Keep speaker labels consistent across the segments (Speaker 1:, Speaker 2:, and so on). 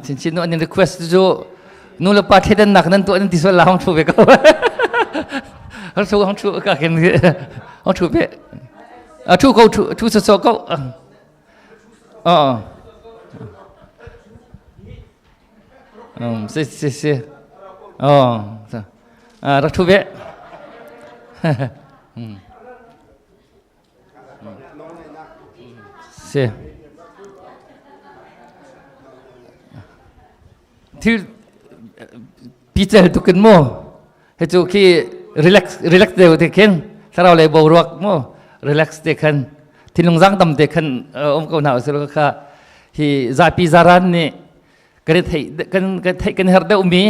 Speaker 1: Chinchin nu an in request cu nu le pa thleidannak nan tuah nan ti sual la hong thu ve ko. Hong thu hong thu ka kin hong thu ve. A thu ko thu thu so ko. Oh. Si si si. Oh. Rak thu ve. Si. Thil pical tukin mu he cu khi relax relax deuh te khin thlarau lei boruak mu relax te khan thinlung zang dam te khan um ko hna usilo kha hi zapi zaran nih kan theih kan kan theih kan herh deuh mi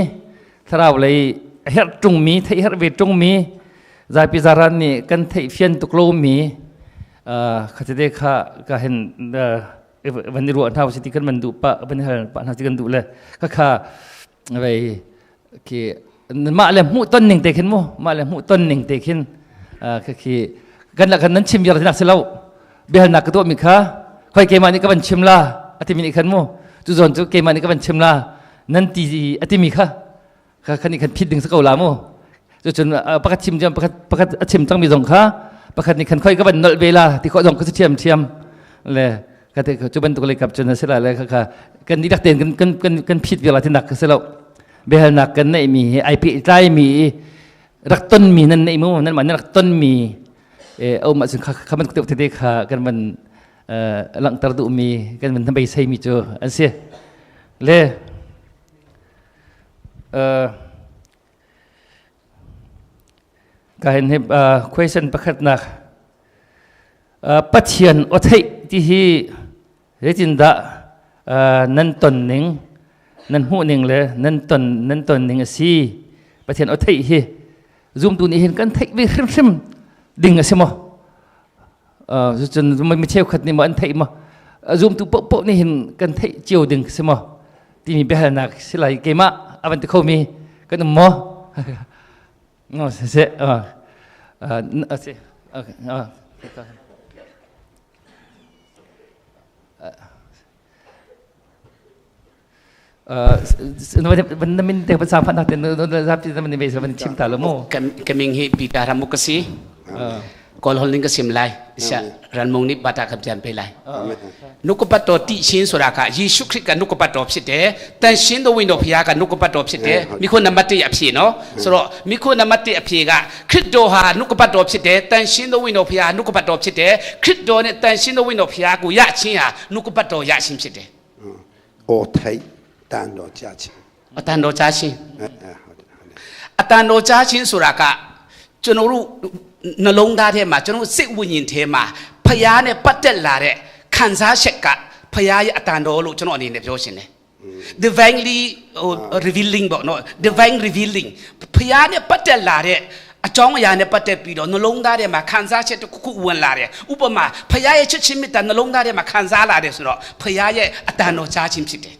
Speaker 1: thlarau lei herh ṭung mi theih herh ve ṭung mi zapi zaran nih kan theih fian tuk lo mi kha tete kha ka hen van i ruah hna si ti kan man duh pa van hal pa hna ti kan duh le kha kha vei khi mah le hmuh ton ning te khin mu mah le hmuh ton ning te khin kha khi kan la kan nan chim vial nak si lo biahalnak ka tuah mi kha khoi keimah nih ka van chim la ati mi nih khan mu cu zawn cu keimah nih ka van chim la nan ti ati mi kha kha khan nih khan phit ding si ko la mu cucun pakhat chim cam pakhat pakhat a chim cang mi zong kha pakhat nih khan khoi ka van nolh ve la ti khawh zong ka si thiam thiam le ka te cu bantuk lei kap cun a si la le kha kha kan dihlak tein kan kan kan kan phit vial ti nak ka si lo biahalnak kan neih mi hi ai pehtlai mi rak ton mi nan neih mu nan mah nan rak ton mi um ahcun kha kha bantuk tete kha kan van langhter duh mi kan van beisei mi cu an si le ka hin hi question pakhatnak Pathian aw theih ti hi zeitindah nan ton ning nan hmuh ning le nan ton nan ton ning a si Pathian aw theih hi zumtu nih hin kan theih ve hrimhrim ding a si maw cun mi cheukhat nih maw an theih maw zumtu paohpaoh nih hin kan theih cio ding si maw timi biahalnak si lai keimah a van ti khomi kan um maw no si si si okay na min te pa phan te zapi na min ve chim ta lo mu
Speaker 2: kaming hi Peter Ramuk ka si kawl hol ning ka sim lai sia ranmung nih bata kam jam pe lai နှုတ်ကပတ်တော်တည်ခြင်းဆိုတာကယေရှုခရစ်ကနှုတ်ကပတ်တော်ဖြစ်တယ်တန်ရှင်းသောဝိညာဉ်တော်ဘုရားကနှုတ်ကပတ်တော်ဖြစ်တယ်မိခွန်းနံပါတ်1အဖြေနော်ဆိုတော့မိခွန်းနံပါတ်1အဖြေကခရစ်တော်ဟာနှုတ်ကပတ်တော်ဖြစ်တယ်တန်ရှင်းသောဝိညာဉ်တော်ဘုရားနှုတ်ကပတ်တော်ဖြစ်တယ်ခရစ်တော်နဲ့တန်ရှင်းသောဝိညာဉ်တော်ဘုရားကိုရခြင်းဟာနှုတ်ကပတ်တော်ရခြင်းဖြစ်တယ်
Speaker 3: အော်ထိုက်တန်တော်ကြားခြင်း
Speaker 2: အတန်တော်ကြားခြင်းအတန်တော်ကြားခြင်းဆိုတာကကျွန်တော်တို့နှလုံးသားထဲမှာကျွန်တော်စိတ်ဝိညာဉ်ထဲမှာဖျားနဲ့ပတ်သက်လာတဲ့ခံစားချက်ကဖျားရဲ့အတန်တော်လို့ကျွန်တော်အနေနဲ့ပြောရှင်တယ် divinely revealing ပေါ့နော် divine revealing ဖျားနဲ့ပတ်သက်လာတဲ့အကြောင်းအရာနဲ့ပတ်သက်ပြီးတော့နှလုံးသားထဲမှာခံစားချက်တစ်ခုခုဝင်လာတယ်ဥပမာဖခင်ရဲ့ချစ်ချင်းမေတ္တာနှလုံးသားထဲမှာခံစားလာတယ်ဆိုတော့ဖခင်ရဲ့အတန်တော်ကြားခြင်းဖြစ်တယ်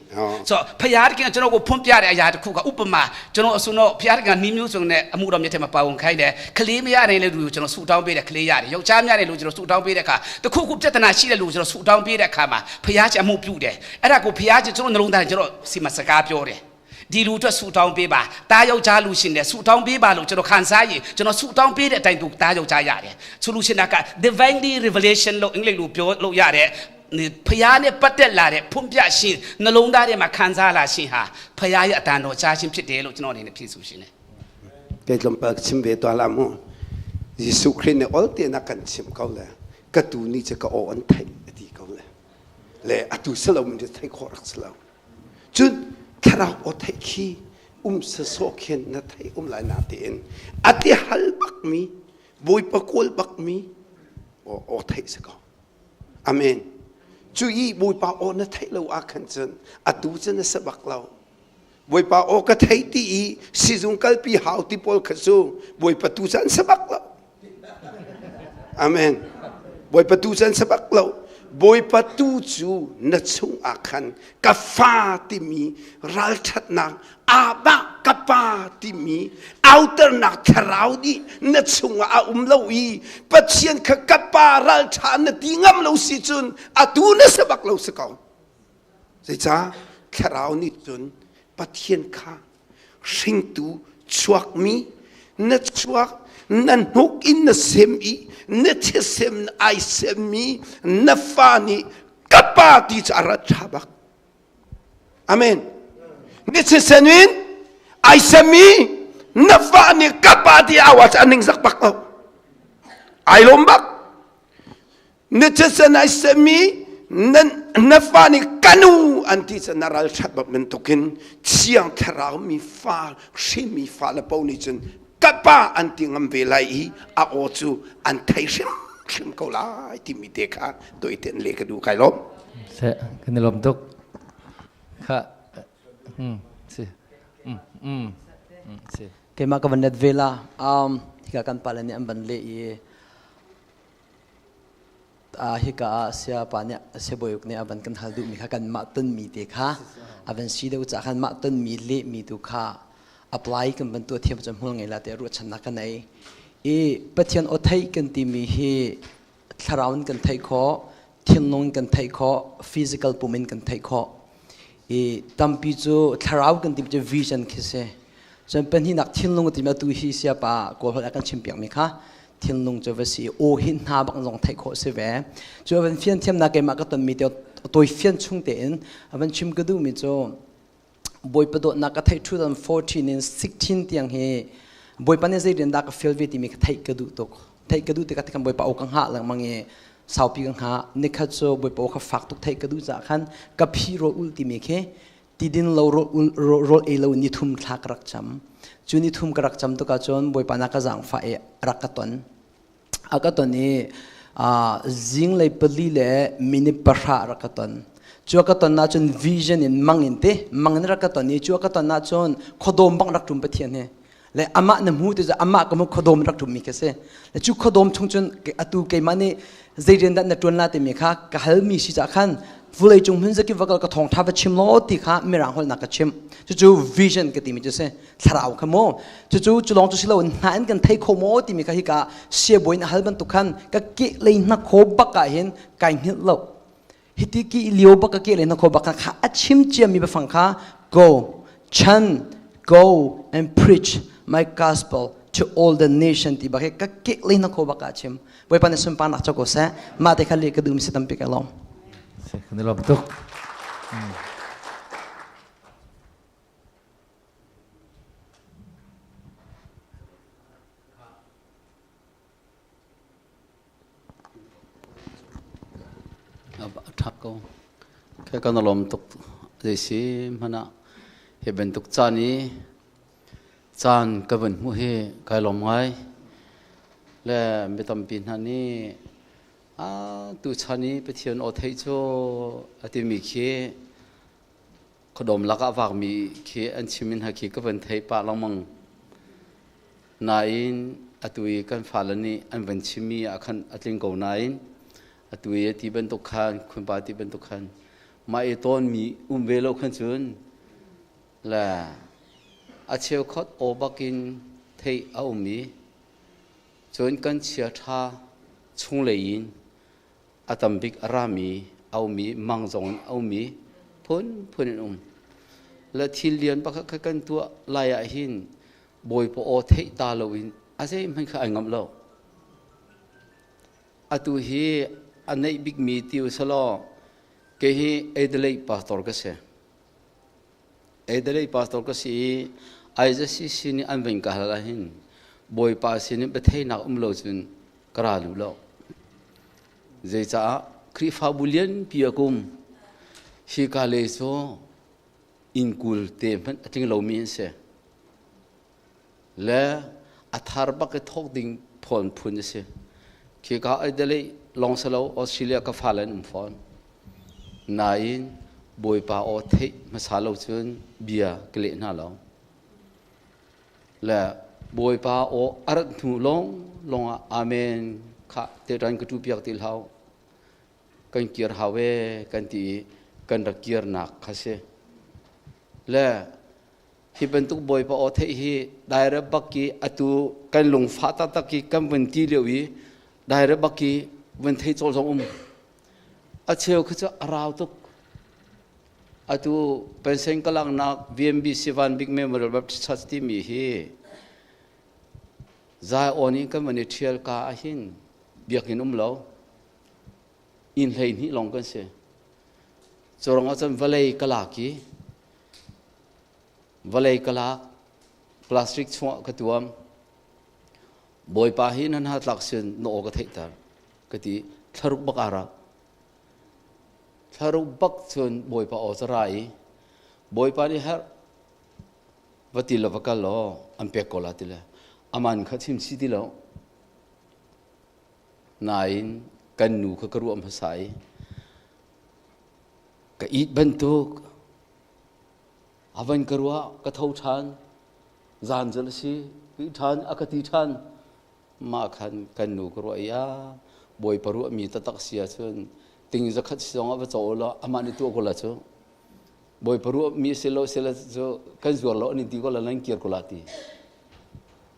Speaker 2: ဆိုတော့ဖခင်တကယ်ကျွန်တော်ကိုဖွင့်ပြတဲ့အရာတစ်ခုကဥပမာကျွန်တော်အစွန်းတော့ဖခင်တကယ်နှီးမျိုးစုံနဲ့အမှုတော်မြတ်ထဲမှာပါဝင်ခိုင်းတယ်ကလေးမရနိုင်တဲ့လူကိုကျွန်တော်ဆူတောင်းပေးတယ်ကလေးရတယ်ယောက်ျားမရတဲ့လူကိုကျွန်တော်ဆူတောင်းပေးတဲ့အခါတခုခုပြဿနာရှိတဲ့လူကိုကျွန်တော်ဆူတောင်းပေးတဲ့အခါမှာဖခင်ချအမှုပြုတယ်အဲ့ဒါကိုဖခင်ကျွန်တော်နှလုံးသားထဲကျွန်တော်စီမစကားပြောတယ်ဒီလူအတွက်ဆူတောင်းပေးပါတားယောက်ျားလူရှင်တယ်ဆူတောင်းပေးပါလို့ကျွန်တော်ခံစားရင်ကျွန်တော်ဆူတောင်းပေးတဲ့အတိုင်းသူတားယောက်ျားရတယ်ဆိုလူရှင်တာက divinely revelation လို့အင်္ဂလိပ်လိုပြောလို့ရတယ်ဖျားနဲ့ပတ်သက်လာတဲ့ဖွင့်ပြရှင်နှလုံးသားထဲမှာခံစားလာရှင်ဟာဖျားရဲ့အတန်တော်ကြားခြင်းဖြစ်တယ်လို့ကျွန်တော်အနေနဲ့ဖြေဆိုရှင်တယ်
Speaker 3: ကဲလံပတ်ချင်ဘေတော်လာမို့ယေရှုခရစ်နဲ့အော်တေနာကန်ချင်ကောလေကတူနီချကအော်အန်ထိုင်ဒီကောလေလေအတူဆလောမင်းထိုင်ခေါ်ရဆလော cun thlarau aw theih khi um sasawh khin na thei um lai na tiin a ti hal bak mi bawipa kawl bak mi aw theih si ko amen cu i bawipa aw na theih lo ah khan cun atu cun na si bak lo bawipa aw ka thei ti i sizung kalpi hau ti pawl kha cu bawipa tu cun si bak lo Amen. Bawipa tu cu an si bak lo. Bawipa tu cu na chung ah khan ka fa timi ralṭhatnak Abba ka pa timi auternak thlarau nih na chungah a um lo i Pathian kha ka pa ralṭha na ti ngam lo si cun atu na si bak lo si ko. Zeicah? Thlarau nih cun Pathian kha hringtu chuakmi na chuak na hnuk in na sem i na thisen ai semmi na fa nih ka pa ti cu a rat ṭha bak. Amen. Na thisen in ai semmi na fa nih ka pa ti au ah a ningzak bak lo. Ai lawm bak. Na thisen ai semmi na fa nih ka nu an ti cu na ralṭhat bak bantukin Thiang Thlarau mi fa hrinmi fa le po nih cun ka pa an ti ngam ve lai i a aw cu an thei hrimhrim ko lai timi te kha toiten le ka duh kai lawm.
Speaker 1: Se kan i lawm tuk. Kha si si.
Speaker 4: Keimah ka van let ve la. Um hika kan pale nih an van leh i hika ah sayapa nih siabawiuk nih a van kan hal duhmi kha kanmah tonmi te kha a van si deuh caah khan mah tonmi lehmi tu kha apply kan van tuah thiam cun hmual ngei la tiah ruahchannak ka nei. I Pathian aw theih kan timi hi thlarau in kan theih khawh, thinlung in kan theih khawh, physical pum in kan theih khawh. I tampi cu thlarau kan timi cu vision khi si. Cun pahnihnak thinlung timi atu hi siapa Kawl holh ah kan chimpiakmi kha thinlung cu va si aw hi hna bak zong theih khawh si ve. Cu a van fian thiamnak keimah ka tonmi te tawi fian chung tein a van chim ka duhmi cu Bawipa dawtnak ka theih 2014 in 16 tiang hi Bawipa nih zei rian dah ka fial ve timi ka theih ka duh tuk. Theih ka duh tikah tikhan Bawipa aw ka hngah lengmang i saupi ka hngah. Nikhat cu Bawipa aw kha fak tuk theih ka duh caah khan ka phi rawl ul timi khi tidin lo rawl ei lo ni thum thla ka rak cam. Cu ni thum ka rak cam tukah cun Bawipa na ka zaangfah i rak ka ton. A ka ton i zinglei 4 le minute 10 rak ka ton. Cu ka ton ahcun vision in mang in te mang in rak ka ton i cu ka ton ahcun khuadawm bang rak ṭum Pathian hi le amah na hmu ti cu amah ka mu khuadawm rak ṭummi khi si. Le cu khuadawm chung cun atu keimah nih zei rian dah na ṭuan la timi kha ka halmi si cah khan vulei cung hmun zakip va kal ka thawngṭha va chim law ti kha mirang holh nak ka chim. Cucu vision ka timi cu si. Thlarau kha maw cucu cu lawng cu si lo hna in kan thei kho maw timi kha hika siabawi in a hal bantuk khan ka ke lei hna kho bak ah hin kai hngilh lo. Hiti ki lio bak ka ke lei hna kho bak kha a chim ciami biafang kha go chan go and preach my gospel to all the nation ti bak hi ka ke lei hna kho bak ah chim. Bawipa nih sunparnak co ko seh. Mah te kha le ka duh mi si tampi ka lawm.
Speaker 1: Kan i lawm tuk.
Speaker 5: A ṭha ko. Khe kan lawm tuk. Zei si hmanh ah hi bantuk caan i caan ka vun hmuh hi kai lawm ngai. Le mi tampi hna nih a tuchan i Pathian aw theih cu a timi khi khuadawm lakah vakmi khi an chim in khi ka van thei pah lengmang. Nain atu i kan fale nih an van chimmi ah khan a tling ko nain atu i ti bantuk khan khunpa ti bantuk khan mah i tawnmi um ve lo khan cun le a cheukhat aw bakin theih a um i cun kan chia ṭha chunglei in a tam bik a rami a um i mang zong in a um i phunphun in um. Le thil lian pakhat kha kan tuah lai ah hin Bawipa aw theih ta loin a zeihmanh kha ai ngamh lo. Atu hi a neih bikmi ti usalaw kei hi Adelaide pastor ka si. Adelaide pastor ka si i IZCC nih an veng ka hal ahhin Bawipa sin in biatheinak um lo cun ka ra lu lo. Zeicaah Khrihfabu lianpi a kum hi ka le cu inn kul te hmanh a tling lomi an si. Le a thar bak i thawk ding phone phun a si. Khi ka Adelaide lawng si lo Australia ka fale an um fawn. Nain Bawipa aw theih hmasa lo cun bia ka leh hna lo. Le Bawipa aw a rat hnu lawng lawng ah amen kha te ran ka tu piak ti hlau. Kan kir hau e kan ti i kan rak kirnak kha si. Le hi bantuk Bawipa aw theih hi dairep bak i atu kan lungfah taktak i kan vun ti lio i dairep bak i vun thei cawl zong um. A cheu kha cu a rau tuk. Atu pension ka laknak VMBC Van Bik Memorial Baptist Church timi hi Zion in kan van i ṭhial ka ahhin biakinn um lo. Inn 12 lawng kan si. Cu ruangah cun vawlei ka lak i vawlei ka lak plastic chungah ka tuam. Bawipa hi nan hatlak sin na aw ka theihter ka ti. Thlaruk bak aa rak. Thlaruk bak cun Bawipa aw cu ra i Bawipa nih herh va ti law va kal law an pek ko la ti le aman kha chim si ti lo. Nain kan nu kha ka ruah hmasa i ka it bantuk a van ka ruah ka tho ṭhan zan cu a si ka it ṭhan a ka ti ṭhan mah khan kan nu ka ruah i a Bawipa ruahmi taktak si ahcun ting zakhat si zong ah va caw law amah nih tuah ko la cu Bawipa ruahmi si lo sila cu kan zuar lo an in ti ko la nan kir ko la ti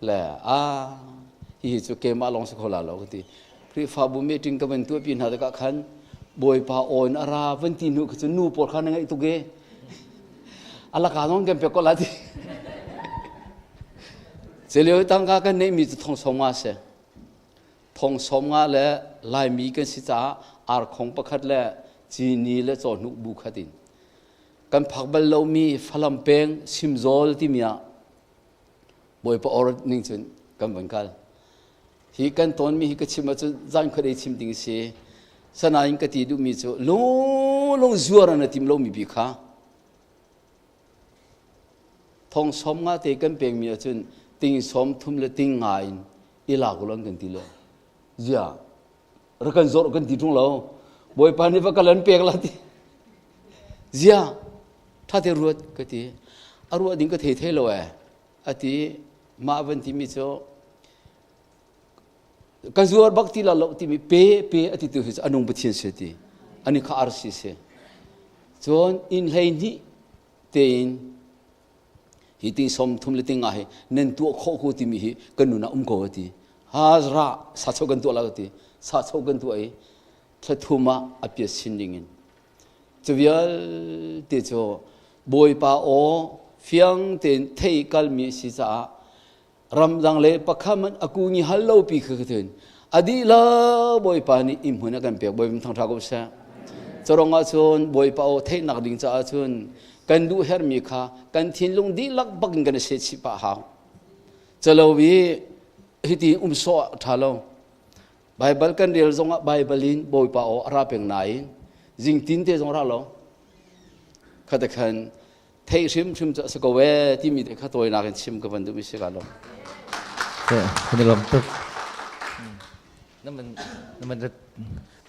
Speaker 5: le a hihi cu keimah lawng si kho la lo ka ti. Khrihfabu meeting ka van tuahpi hna tikah khan Bawipa aw in a ra van ti hnu kha cu nu pawl kha na ngaih tuk e alaka zong kan pek ko la ti. Celio tangka kan neihmi cu thong 50 si. Thong 50 le Laimi kan si caah arkhong pakhat le cini le cawhnuk bu khat in kan phak bal lomi Falam peng Simzawl timi ah Bawipa or ning cun kan van kal. Hi kan tawnmi hi ka chim ahcun zan khuadei chim ding si. Sanain ka ti duhmi cu lung zuar an tim lomi bi kha thong 50 te kan pekmi ahcun ting 30 le ting nga in i lak ulan kan ti le zia ra kan zor kan ti ṭung lo. Bawipa nih va kal an pek la ti zia tha te ruat ka ti. A ruah ding ka thei thei lo e ati. Mah van timi cu ka zuar bak ti la lo timi pe pe ati tu hi cu anung Pathian si ti ani kha RC si. Cun inn 12 tein hi ting 30 le ting nga hi nan tuah khawh ko timi hi kan nun ah um ko ati. Ha ra sa cho kan tuah la ti sa cho kan tuah i thla thum ah a piat sin ding in cu vialte cu Bawipa aw fiang tein thei kalmi si caah ramdang le pakhat man aku ni hal lo pi kha kha adi la Bawipa nih i hmun a kan pek. Bawipa thangtha ko seh. Corong ah cun Bawipa aw theihnak ding caah cun kan duh hermi kha kan thinlung dihlak bak in kan i se chih pah hau. Calo i hiti um sawh tha lo. Baibal kan rel zongah Baibal in Bawipa aw a ra peng nain zingtin te zong ra lo. Khata khan theih hrimhrim cu a si ko ee timi te kha tawinak in chim ka van duhmi si ka lo.
Speaker 1: Kan i lawm tuk. Na man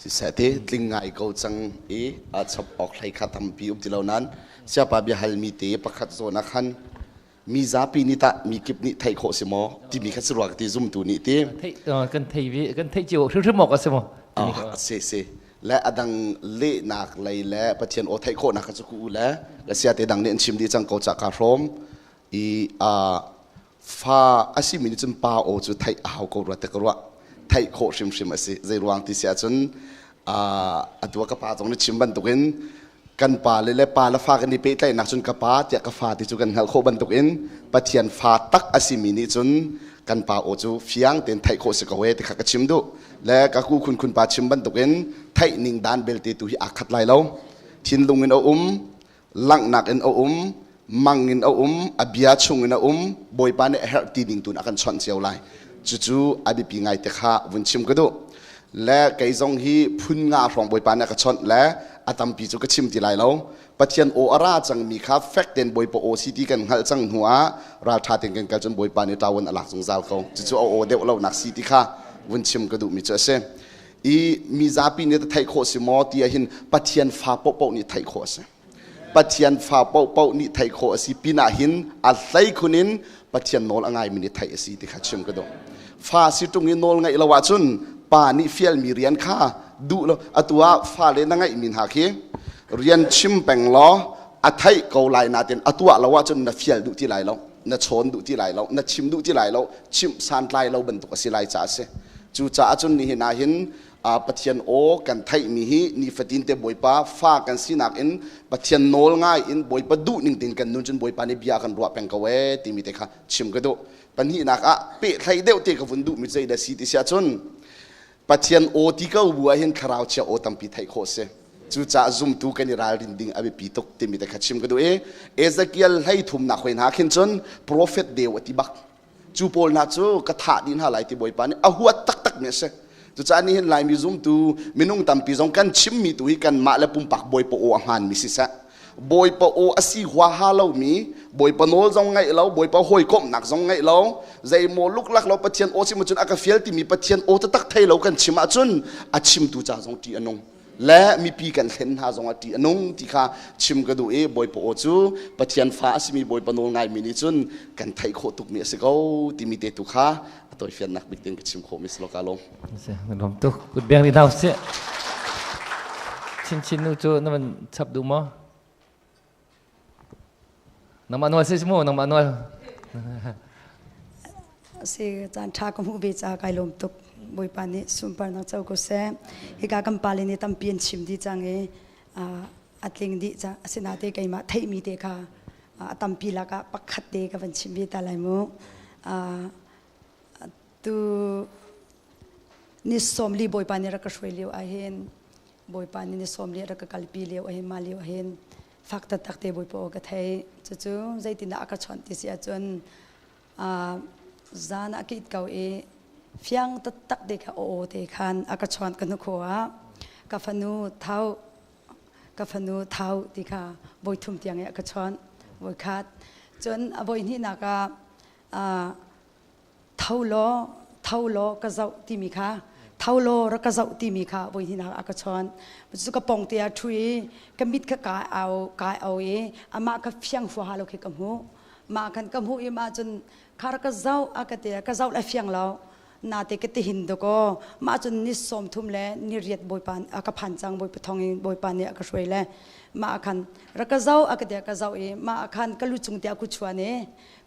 Speaker 6: Siseh te tling ngai ko cang i a chap awk hlei kha tampi um ti lo nan siapa bia halmi te pakhat zawn ah khan mi zapi nih tah mi kip nih theih khawh si maw timi kha si rua ka ti zumtu nih ti.
Speaker 1: Kan thei vi kan theih cio hrimhrim awk a si maw?
Speaker 6: Si si le adang lehnak lei le Pathian aw theih khawhnak kha cu ku le le sia te dang nih an chim dih cang ko ca ka hrawm i a fa a si mi nih cun pa aw cu theih a hau ko rua te ka ruah. Theih khawh hrimhrim a si. Zei ruang ti si ahcun atu ka pa zong nih chim bantukin kan pa le le pa le fa kan i pehtlaihnak cun ka pa tiah ka fa ti cu kan hngalh khawh bantukin Pathian fa tak a simi nih cun kan pa aw cu fiang tein theih khawh si ko e ti kha ka chim duh. Le ka ku khun khun pa chim bantukin theih ning dan belte tu hi aa khat lai lo. Thinlung in a um, langhnak in a um, mang in a um, a bia chung in a um. Bawipa nih a herh ti ding tun a kan chawnh cio lai. Cucu a biapi ngai te kha vun chim ka duh. Le kei zong hi phun nga hrawng Bawipa nih a ka chawnh le a tampi cu ka chim ti lai lo. Pathian aw a ra cangmi kha fek tein Bawipa aw si ti kan hngalh cang hnu ah ralṭha tein kan kal cun Bawipa nih ṭawan a lak zungzal ko. Cucu a aw deuh lonak si ti kha vun chim ka duhmi cu a si. I mi zapi nih theih khawh si maw ti ahhin Pathian fa paohpaoh nih theih khawh a si. Pathian fa paohpaoh nih theih khawh a si pinah hin a hleikhun in Pathian nawl a ngaimi nih theih a si ti kha chim ka duh. Fa si ṭung i nawl ngaih lo ahcun pa nih fialmi rian kha duh lo. Atu ah fale na ngeihmi hna khi rian chim peng law a theih ko lai natin a tuah lo ahcun na fial duh ti lai lo, na chawn duh ti lai lo, na chim duh ti lai lo, chimh santlai lo bantuk a si lai caah a si. Cucaah cun nihin ah hin Pathian aw kan theihmi hi nifatin te Bawipa fa kan sinak in Pathian nawl ngai in Bawipa duh ning tein kan nun cun Bawipa nih bia kan ruah peng ko ee timi te kha chim ka duh. Pahnihnak ah pehthlaih deuh te ka vun duhmi zei dah si ti si ahcun Pathian aw ti ko bu ah hin thlarau chia aw tampi theih khawh si. Cucaah zumtu kan i ralrin ding a biapi tuk timi te kha chim ka duh i Ezekiel 33nak hoi hna khin cun profet deu a ti bak. Cu pawl hna cu ka thah dih hna lai ti Bawipa nih a huat taktak mi a si. Cucaah nihin Laimi zumtu minung tampi zong kan chimmi tu hi kanmah le pumpak Bawipa aw a hmaanmi siseh, Bawipa aw a si huaha lomi, Bawipa nawl zong ngaih lo, Bawipa hawikomhnak zong ngaih lo, zeimaw luklak lo Pathian aw si cun a ka fial timi Pathian aw taktak thei lo kan chim ahcun a chimtu ca zong ṭih a nung le mipi kan thlen hna zong ah ṭih a nung ti kha chim ka duh i Bawipa aw cu Pathian fa a simi Bawipa nawl ngaimi nih cun kan theih khawh tukmi a si ko timi te tu kha a tawifiannak bik tein ka chim khawhmi si lo ka lawm.
Speaker 1: Lawm tuk. Kut beng ri hna usih. Chinchin nu cu na van chap duh maw? Nangmah nawl si mu, nangmah nawl.
Speaker 7: Si caan ṭha ka hmuh ve ca kai lawm tuk. Bawipa nih sunparnak co ko seh. Hika kan pale nih tampi an chim dih cang i a tling dih cang. Asinain keimah theihmi te kha a tampi lakah pakhat te ka van chim ve ta lai mu. Tu ni 40 Bawipa nih rak ka hruai lio ahhin Bawipa nih ni 40 rak ka kalpi lio ahhin mah lio ahhin fak taktak te Bawipa aw ka thei. Cucu zeitindah a ka chawnh ti si ahcun zan ah ka it ko i fiang taktak te kha aw te khan a ka chawnh ka hnukhaw ah ka fanu thau ka fanu thau ti kha voi thum tiang i a ka chawnh voi khat cun a voi hnihnak ah tho law tho law ka zoh timi kha tho law rak ka zoh timi kha voi hnihnak a ka chawn cu ka pong te ah ṭhu i ka mit kha kai au kai au i amah ka fiang huaha lo khi ka hmuh mah khan ka hmuh i mah cun kha rak ka zoh a ka ti ka zoh le fiang lo nate ka ti hin dakaw mah cun ni 30 le ni riat bawipa a ka phan cang bawipa thong in bawipa nih a ka hruai le mah khan rak ka zoh a ka ti ka zoh i mah khan ka lu cung tiah ku chuan i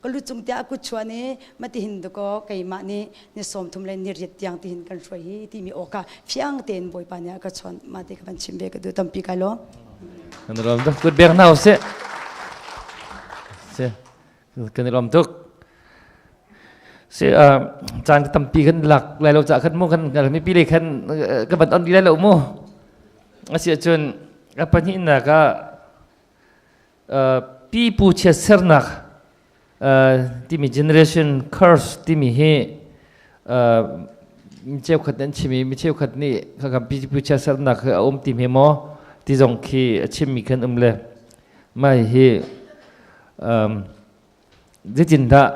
Speaker 7: ka lu cung tiah a kut chuan i matihin dakaw keimah nih ni 30 le ni riat tiang tihin kan hruai hi timi aw ka fiang tein bawipa nih a ka chawnh mah ti ka van chim ve ka duh tampi kai lawm.
Speaker 1: Kan i lawm tuk kut bek hna usih. Si kan i lawm tuk. Si caan tampi kan lak lai lo ca khan mu kan mipi lei khan ka van on lai lo mu. Asi ahcun a pahnihnak ah Pipu chiatsernak timi generation curse timi hi mi cheukhat an chim i mi cheukhat nih khakam pipu chiatsernak hi a um ti hme maw ti zong khi a chimmi khan um le mai hi zeitindah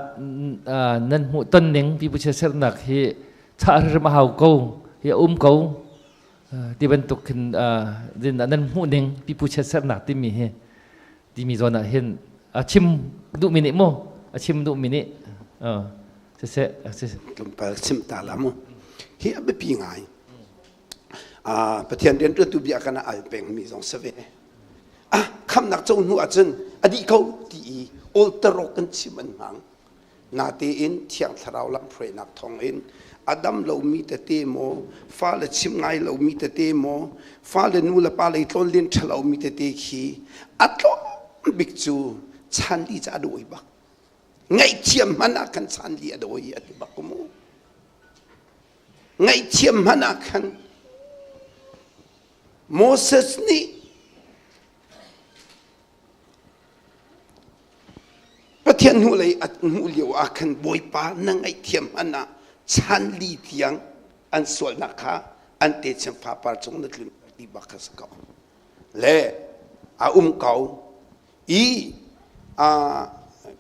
Speaker 1: nan hmuh ton ning pipu chiatsernak hi chah hrim a hau ko hi a um ko ti bantuk khin nan hmuh ning pipu chiatsernak timi hi timi zawn ah hin a chim duhmi nih mu a chim duhmi nih siseh
Speaker 3: tlawmpal chim ta la mu hi a biapi ngai Pathian rian ṭuantu bia kan al pengmi zong si ve ah khamnak co hnu ahcun a dih ko ti i olterok kan chim an hmang Natein Thiang Thlarau lamhruainak thawngin a dam lomi tete maw, fale chim ngai lomi tete maw, fale nu le pa lei tlawnlen ṭha lomi tete khi a tlawm bik cu chan li ca a dawi bak. Ngaihthiam hmanh ah khan chan li a dawi a ti bak ko mu. Ngaihthiam hmanh ah khan Moses nih Pathian hnulei a hmuh lio ah khan Bawipa na ngaihthiam hmanh ah chan li tiang an sualnak kha an techin fapar cung na tlun ti bak kha si ko. Le a um ko i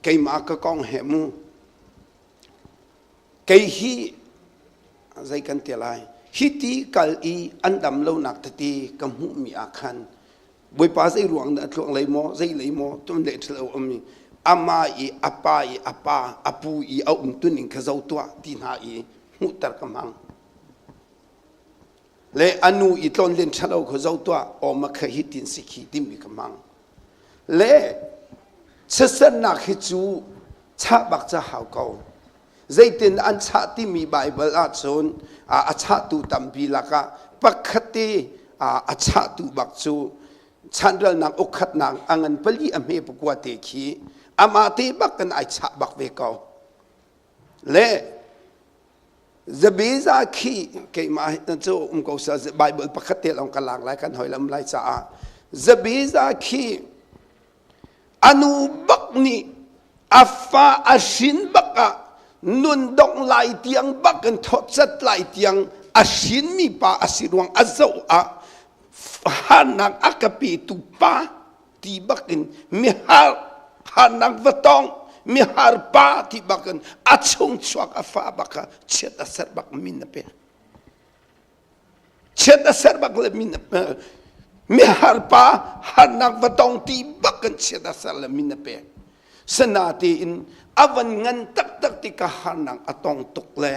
Speaker 3: keimah ka kong he mu kei hi zei kan ti lai hi ti kal i an dam lonak tete ka hmuhmi ah khan Bawipa zei ruang dah a tluang lei maw zei lei maw tun le ṭhalo um i ama i a pa i a pa a pu i a um tuning kha zo tuah ti hna i hmuhter ka hmang le a nu i tlawnlen ṭhalo kha zo tuah aw ma kha hi tin si khi timi ka hmang le chiatsernak hi cu chah bak ca hau ko zeitin an chah timi Baibal ahcun a chahtu tampi lakah. Pakhat te a chahtu bak cu chanralnak ukhatnak a ngan pali a hme pakua te khi amah te bak kan ai chah bak ve ko. Le Zabeza khi keimah cu um ko sa Bible pakhat te lawng ka lak lai kan hoi lam lai caah Zabeza khi Anu bak nih a fa a hrin bak ah nun dongh lai tiang bak in thawtcat lai tiang a hrinmi pa a si ruang a zoh ah harnak a ka petu pa ti bak in mihar harnak va tong mihar pa ti bak in a chung chuak a fa bak kha chiat a ser bak min a pek. Chiat a ser bak le min mihar pa harnak va tong ti bak kan chiat a ser le min a pek. Sana tein a van ngan taktak ti ka harnak a tong tuk le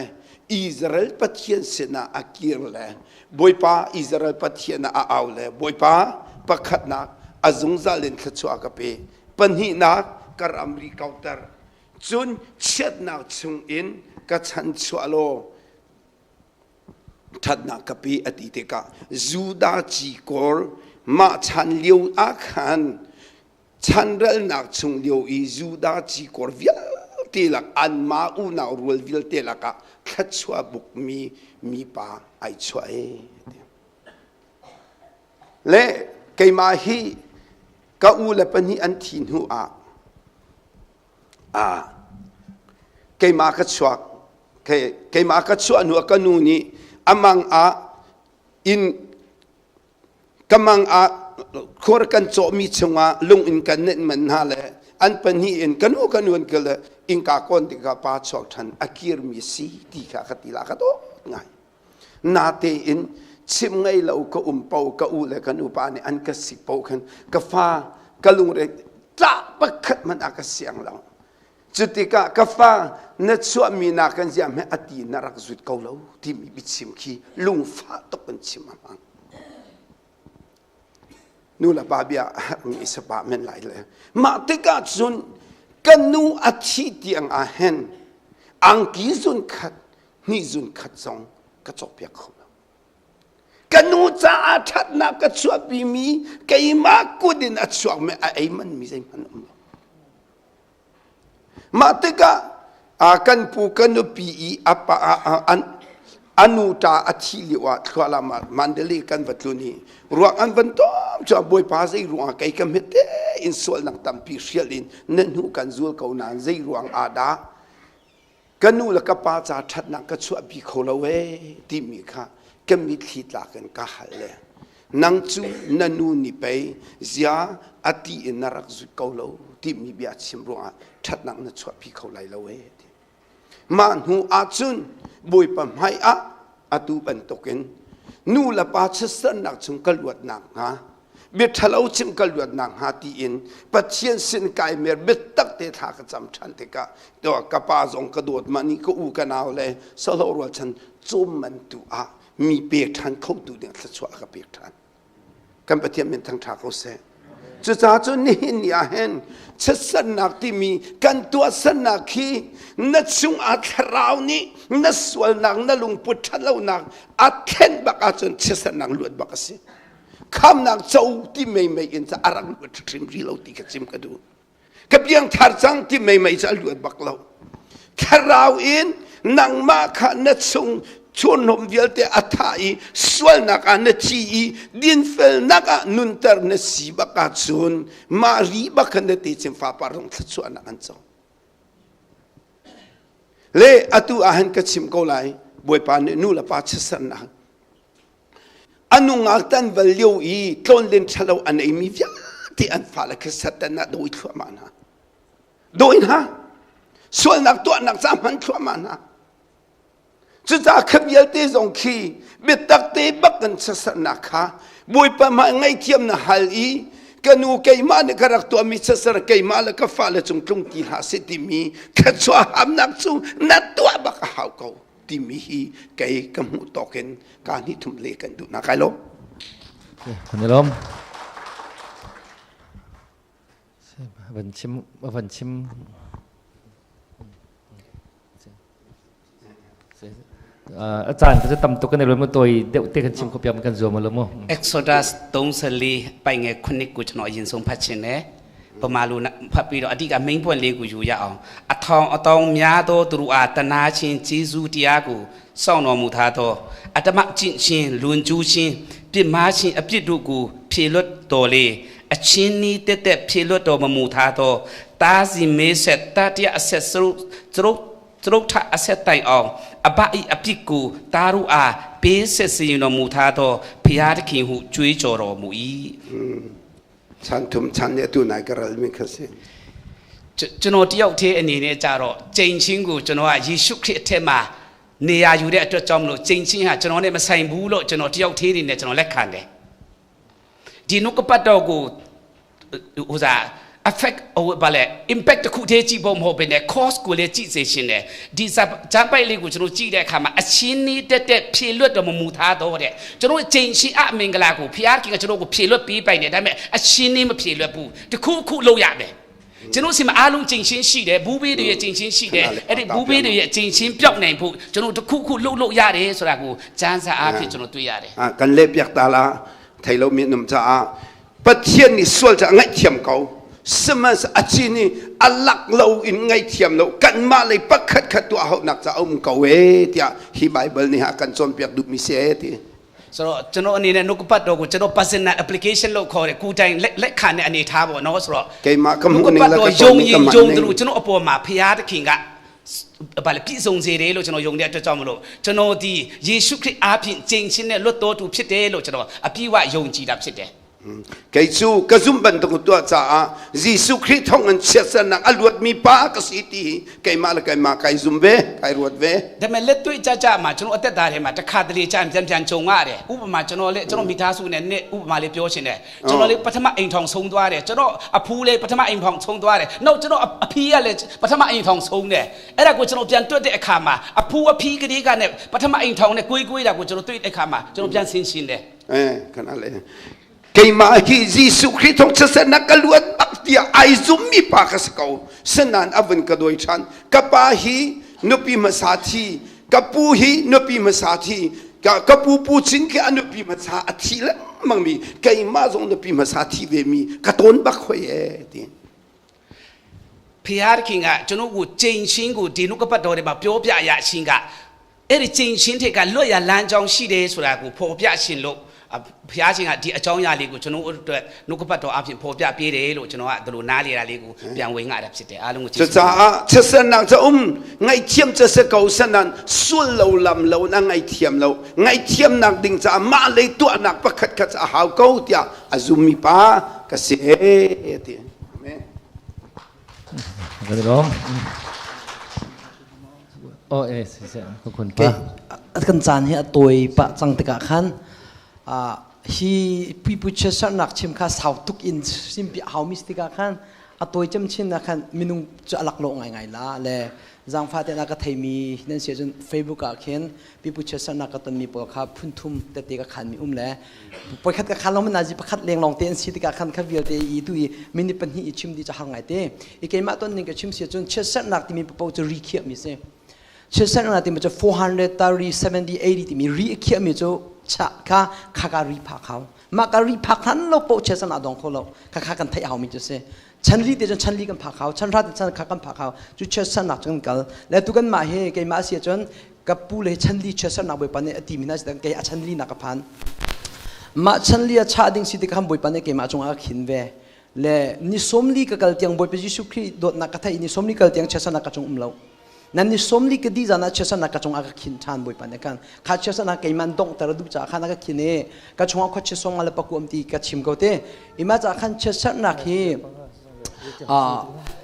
Speaker 3: Israel Pathian sinah a kir le Bawipa Israel Pathian ah a au le Bawipa pakhatnak a zungzal in thluachuah ka pe pahnihnak ka ramri kauter cun chiatnak chungin ka chanchuah law ṭhatnak ka pe a ti tikah Judah cikawr mah chan lio ah khan chanralnak chung lio i Judah cikawr vialte lak anmah unau rual vialte lakah thluachuah bukmi mipa ai chuah e. Le keimah hi ka u le pahnih an thi hnu ah Keimah ka chuak. Keimah ka chuah hnu ah ka nu nih a mang ah inn ka mang ah khur kan cawhmi chungah lung in kan nenh man hna le an pahnih in ka nu ka nu an kal le innka kawn tikah pa chuak ṭhan a kirmi si ti kha ka ti la ka dawt ngai. Natein chim ngei lo ka um po ka u le kan upa nih an ka sik po khan ka fa ka lungre tlah pakhat hmanh a ka siang lo. Cutikah ka fa na chuahmi na kan ziah hme ati na rak zut ko lo timi biachim khi lungfah tuk in chim a hmang. Nu le pa bia mi sapa men lai le mah tikah cun kan nu a thi tiang ah hen angki zun khat hnih zun khat zong ka cawkpiak kho lo. Ka nu caah ṭhatnak ka chuahpimi keimah kut in a chuakmi a ei manmi zeihmanh um lo. Mah tikah kan pu ka nupi i a pa a nu ṭa a thih lio ah thlualam ah Mandalay kan va tlun i ruak an van tom cu Bawipa zei ruangah kei ka hmet tein sualnak tampi hrial in na hnu kan zul ko nain zei ruang ah dah ka nu le ka pa ca ṭhatnak ka chuahpi kho lo ee timi kha ka mitthli tlak in ka hal le nang cu na nu nih pei zia a ti in na rak zut ko lo timi bia chim ruangah ṭhatnak na chuahpi kho lai lo ee ti mah hnu ahcun Bawipa hmai ah atu bantukin nu le pa chiatsernak chung ka luat nakhnga bia ṭhalo chim ka luat nakhnga tiin Pathian sin kai mer biatak te thla ka cam ṭhan tikah ka pa zong ka dawt mah nih ka u ka nau le salo rualchan cawm man tu ah mi pek ṭhan kho tu ding thluachuah a ka pek ṭhan kan Pathian min thangṭha ko seh. Cucaah cun nihin ni ah hin chiatsernak timi kan tuahsernak hi na chungah thlarau nih na sualnak na lungput ṭhatlonak a thlen bak ahcun chiatsernak luat bak a si. Khamnak co ti meimei in ca a rak luat hrim rih lo ti ka chim ka duh. Ka piangthar cang ti meimei cu a luat bak lo. Thlarau in nangmah kha na chung chunhom vialte a tha i sualnak ah na thi i dinfelnak ah nunter na si bak ahcun mah ri bak khan na te chin fapa rong thluachuahnak an co. Le atu ah han ka chim ko lai Bawipa nih nu le pa chiatsernak a nungak tan val lio i tlawnlen ṭhalo an eimi vialte an fale kha Satan ah dawi thluahmah hna. Dawi hna. Sualnak tuahnak ca hman thluahmah hna. Cucaah kha vialte zong khi biatak te bak kan chiatsernak kha Bawipa hmai ngaihthiam na hal i ka nu keimah nih ka rak tuahmi chiatser keimah le ka fale cung tlung ti hlah seh timi thluachuah hamnak cu na tuah bak a hau ko. Timi hi kei ka hmuh tawk in ka hnih thum le kan duh nak kai lawm.
Speaker 1: Kan i lawm. Van chim van chim. A caan ka tam tuk kan i mu toi deuh te kan chim kho piam kan zuam lo mu.
Speaker 2: Exodus 34ပိုင်ငယ်ခုနှစ်ကိုကျွန်တော်အရင်ဆုံးဖတ်ခြင်းတယ်ပမာလူဖတ်ပြီးတော့အတိက main point လေးကိုယူရအောင်အထောင်အတောင်များသောသူတို့အားတနာခြင်းဂျေဇုတရားကိုစောင့်တော်မူထားသောအတမကျင့်ခြင်းလွန်ကျူးခြင်းပြစ်မှားခြင်းအပြစ်တို့ကိုဖြေလွတ်တော်လေအချင်းနီးတက်တက်ဖြေလွတ်တော်မမူထားသောတားစီမေးဆက်တတရအဆက်စရုစရုစရုထအဆက်တိုင်အောင်အဘဤအပြစ်ကိုတားတို့အားပေးဆက်စီရင်တော်မူထားသောဖျားသခင်ဟုကြွေးကြော်တော်မူ၏
Speaker 3: ချန်ထုံချန်နေတူနိုင်ကရလမိခစီ
Speaker 2: ကျွန်တော်တယောက်တည်းအနေနဲ့ကြတော့ကျိန်ချင်းကိုကျွန်တော်ကယေရှုခရစ်အထက်မှာနေရာယူတဲ့အတွက်ကြောင့်မလို့ကျိန်ချင်းဟာကျွန်တော်နဲ့မဆိုင်ဘူးလို့ကျွန်တော်တယောက်တည်းနေနဲ့ကျွန်တော်လက်ခံတယ်ဒီနှုတ်ကပတ်တော်ကိုဟိုစား affect ဟိုဘာလဲ impact တစ်ခုတည်းကြည့်ဖို့မဟုတ်ဘဲနဲ့ cause ကိုလည်းကြည့်စေရှင်တယ်ဒီဇာပိုက်လေးကိုကျွန်တော်ကြည့်တဲ့အခါမှာအချင်းနီးတက်တက်ဖြေလွတ်တော်မမူထားတော့တဲ့ကျွန်တော်ချိန်ရှိအမင်္ဂလာကိုဖျားခင်ကကျွန်တော်ကိုဖြေလွတ်ပေးပိုင်တယ်ဒါပေမဲ့အချင်းနီးမဖြေလွတ်ဘူးတခုခုလုပ်ရမယ်ကျွန်တော်စီမအားလုံးချိန်ချင်းရှိတယ်ဘူးဘေးတွေရဲ့ချိန်ချင်းရှိတယ်အဲ့ဒီဘူးဘေးတွေရဲ့ချိန်ချင်းပြောက်နိုင်ဖို့ကျွန်တော်တခုခုလှုပ်လှုပ်ရတယ်ဆိုတာကိုကျမ်းစာအားဖြင့်ကျွန်တော်တွေ့ရတယ်
Speaker 3: အာကန်လေပြက်တာလားထိုင်လို့မြင်နုံချာပထยนี่ส่วนจะง่ายเทียมเขาสมัสอาชีนี่อลักเราอินง่ายเทียมเรากันมาเลยปักขัดขัดตัวเขาหนักจะเอาเกาเวที่ฮีไบเบิลนี่ฮะกันจนเปียกดูมิเสียที่
Speaker 2: ဆိုတော့ကျွန်တော်အနေနဲ့နှုတ်ကပတ်တော်ကိုကျွန်တော် personal application လို့ခေါ်တယ်ကိုယ်တိုင်လက်လက်ခံတဲ့အနေထားပေါ့နော်ဆိုတော့
Speaker 3: ကဲမက
Speaker 2: နှု
Speaker 3: မှုနေ
Speaker 2: တ်ကပတ်တော်
Speaker 3: လကတော်
Speaker 2: ယုံရင်
Speaker 3: နေကမ နေ
Speaker 2: ယုံတယ်လို့ကျွန်တော်အပေါ်မှာဖရာသခင်ကဘာလဲပြည့်စုံစေတယ်လို့ကျွန်တော်ယုံတဲ့အတွက်ကြောင့်မလို့ကျွန်တော်ဒီယေရှုခရစ်အားဖြင့်ကျင့်ခြင်းနဲ့လွတ်တော်သူဖြစ်တယ်လို့ကျွန်တော်အပြည့်အဝယုံကြည်တာဖြစ်တယ်
Speaker 3: ไกจูกระซุมบันตุกตัวจ้ายิสุคริตทองอันเชสนักอลวดมีปากสิตีไกมาละไกมาไกซุมเวไกรวดเว
Speaker 2: ဒါပေမဲ့လက်တွေ့ကြကြမှာကျွန်တော်အသက်တာထဲမှာတစ်ခါတလေကြာရင်ပြန်ပြန်ကြုံရတယ်ဥပမာကျွန်တော်လည်းကျွန်တော်မိသားစုနဲ့နဲ့ဥပမာလေးပြောချင်တယ်ကျွန်တော်လေးပထမအိမ်ထောင်ဆုံးသွားတယ်ကျွန်တော်အဖူးလေးပထမအိမ်ထောင်ဆုံးသွားတယ်နောက်ကျွန်တော်အဖီးကလည်းပထမအိမ်ထောင်ဆုံးတယ်အဲ့ဒါကိုကျွန်တော်ပြန်တွက်တဲ့အခါမှာအဖူးအဖီးကလေးကနဲ့ပထမအိမ်ထောင်နဲ့ကိုွေးကိုွေးတာကိုကျွန်တော်တွေ့တဲ့အခါမှာကျွန်တော်ပြန်ဆင်းရှင်းတယ်
Speaker 3: เออขนาดเลยไกมาฮียิสุคริตทองเชสนักอลวดบักเตียไอซุมมีปากสเกาสนานอวันกะดอยชันกะปาฮีนุปีมาสาธีกะปูฮีนุปีมาสาธีกะกะปูปูจินกะอนุปีมาสาอธิละมังมีไกมาซงนุปีมาสาธีเวมีกะตนบักข่อยเอตี
Speaker 2: ဖျားခင်ကကျွန်တော်ကိုကျိန်ချင်းကိုဒီနှုတ်ကပတ်တော်ထဲမှာပြောပြရချင်းကအဲ့ဒီကျိန်ချင်းတွေကလွတ်ရလမ်းကြောင်းရှိတယ်ဆိုတာကိုဖော်ပြရှင်လို့ဖျားရှင်ကဒီအကြောင်းအရာလေးကိုကျွန်တော်တို့အတွက်နှုတ်ကပတ်တော်အပြင်ဖော်ပြပေးတယ်လို့ကျွန်တော်ကဒီလိုနားလေတာလေးကိုပြန်ဝင်ငါတာဖြစ်တယ်အားလုံးကိုကျေး
Speaker 3: จะ
Speaker 2: ဇူး
Speaker 3: จ้าเชสนักจะอุ้มไงเทียมจะสเกาสนันสุลเลาลำเลานะไงเทียมเลาไงเทียมนักดิ่งจะมาเลยตัวนักประคัดขัดจะหาวเกาเตียอาซุมีปากะเสเตียเมน
Speaker 1: กันร้องโอ้เอสิเสียขอบคุณ
Speaker 4: ke
Speaker 1: ป้า
Speaker 4: kan caan hi a tawi pah cang tikah khan hi pipu chesar nak chim kha sau tuk in simpi hau mis tikah khan a tawi cem chin na khan minung chu alak lo ngai ngai la le zangfa te na ka theimi nan sia cun Facebook ah khin pipu chesar nak ka ton mi pawl kha phun thum te te ka khan mi um le pakhat ka khan lo na ji pakhat leng long te an si tikah khan kha vialte i tu i minute pahnih i chim di cha har ngai te i keimah ton ning ka chim sia cun chesar nak timi papo chu ri khiah mi si ချက်ဆက်နာတိမချ430 70 80တိမီရီအခီအမီချိုချာခါခါကာရီဖာခေါမကာရီဖာခန်လောပိုချက်ဆက်နာဒုံခေါလောခါခါကန်ထိုင်အောင်မီချစေချန်လီတေချန်လီကန်ဖာခေါချန်ရာတေချန်ခါကန်ဖာခေါကျူချက်ဆက်နာချန်ကလလဲတုကန်မာဟေကေမာစီချွန်ကပူလေချန်လီချက်ဆက်နာဘွေပနေအတိမီနာစတန်ကေအချန်လီနာကဖန်มาฉันเลียชาดิงสิติคำบุยปันเกมาจงอาขินเวเลนิสมลีกะกัลเตียงบุยเปยิสุครีโดดนักกะไทยนิสมลีกัลเตียงเชสนักกะจงอุมเลา nan ni somli ke di jana chesa na ka chong aka khin than boi pan kan kha chesa na ke man dong tar du cha kha na ka khin e ka chong kho che song ala paku am ti ka chim ko te ima cha khan chesa na khi a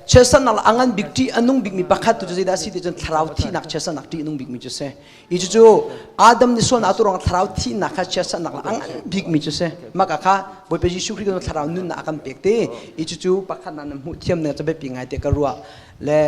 Speaker 4: chesa na angan big ti anung big mi pakhat tu je da si te jon tharau thi nak chesa nak ti anung big mi chu se i chu chu adam ni son aturong tharau thi nak kha chesa nak la angan big mi chu se ma ka kha boi pe jisu khri ko tharau nun na akan pek te i chu chu pakhat na mu thiam na cha be pi ngai te ka ruwa လေ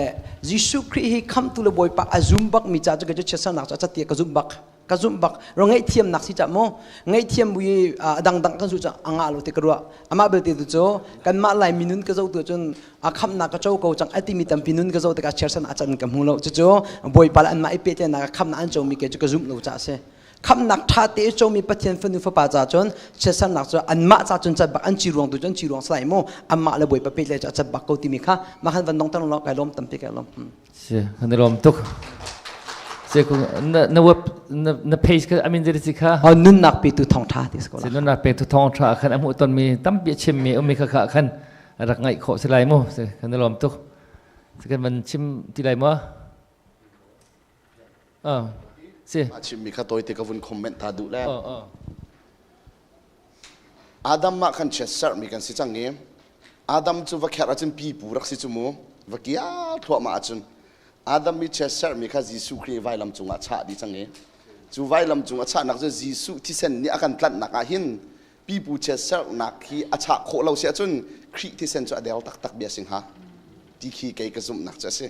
Speaker 4: ယေရှုခရစ်ဟိခမ်တူလဘွိပါအဇုံဘတ်မိချာချကချဆနာချာချတိကဇုံဘတ် Ka zumh bak. Ro ngaihthiamnak si ca mu. Ngaihthiam bu i a dangdang kan su ca a ngah lo ti ka ruah. Amah belte tu cu kanmah Lai minun ka zoh tu cun a khamnak ka co ko cang a timi tampi nun ka zoh tikah chiarsan a can ka hmu lo. Cucu Bawipa le anmah i pehtlaihnak ah khamnak an comi ke cu ka zumh lo caah a si. Khamnak ṭha te i comi Pathian fanu fapa ca cun chiatsernak cu anmah ca cun cat bak an ci ruang tu cu an ci ruang salai mu anmah le Bawipa pehtlaih cu a cat bak ko timi kha mah khan van dongter law kai lawm tampi kai lawm.
Speaker 1: Si, kan i lawm tuk. Si, na na web na na page kha amin zeri si kha.
Speaker 4: Oh, nunnak petu thawngṭha ti si ko
Speaker 1: la. Si, nunnak petu thawngṭha khan a hmuh tonmi tampi a chimmi ummi kha kha khan rak ngaih khawh si lai mu. Si, kan i lawm tuk. Si, kan van chim ti lai maw? Ah, si.
Speaker 6: A chimmi kha tawite ka vun comment ta duh le.
Speaker 1: Oh, oh.
Speaker 6: Adam mah khan chiat sermi kan si cang i Adam cu va kherh ahcun pipu rak si cu mu va kia thluahmah ahcun Adam i chiat sermi kha Jesuh Khrih vailam cungah chah dih cang i cu vailam cung a chahnak cu Jesuh thisen nih a kan tlanhnak ah hin pipu chiat sernak hi a chah khawh lo si ahcun Khrih thisen cu a der taktak bia sing ha ti khi kei ka zumhnak cu a si.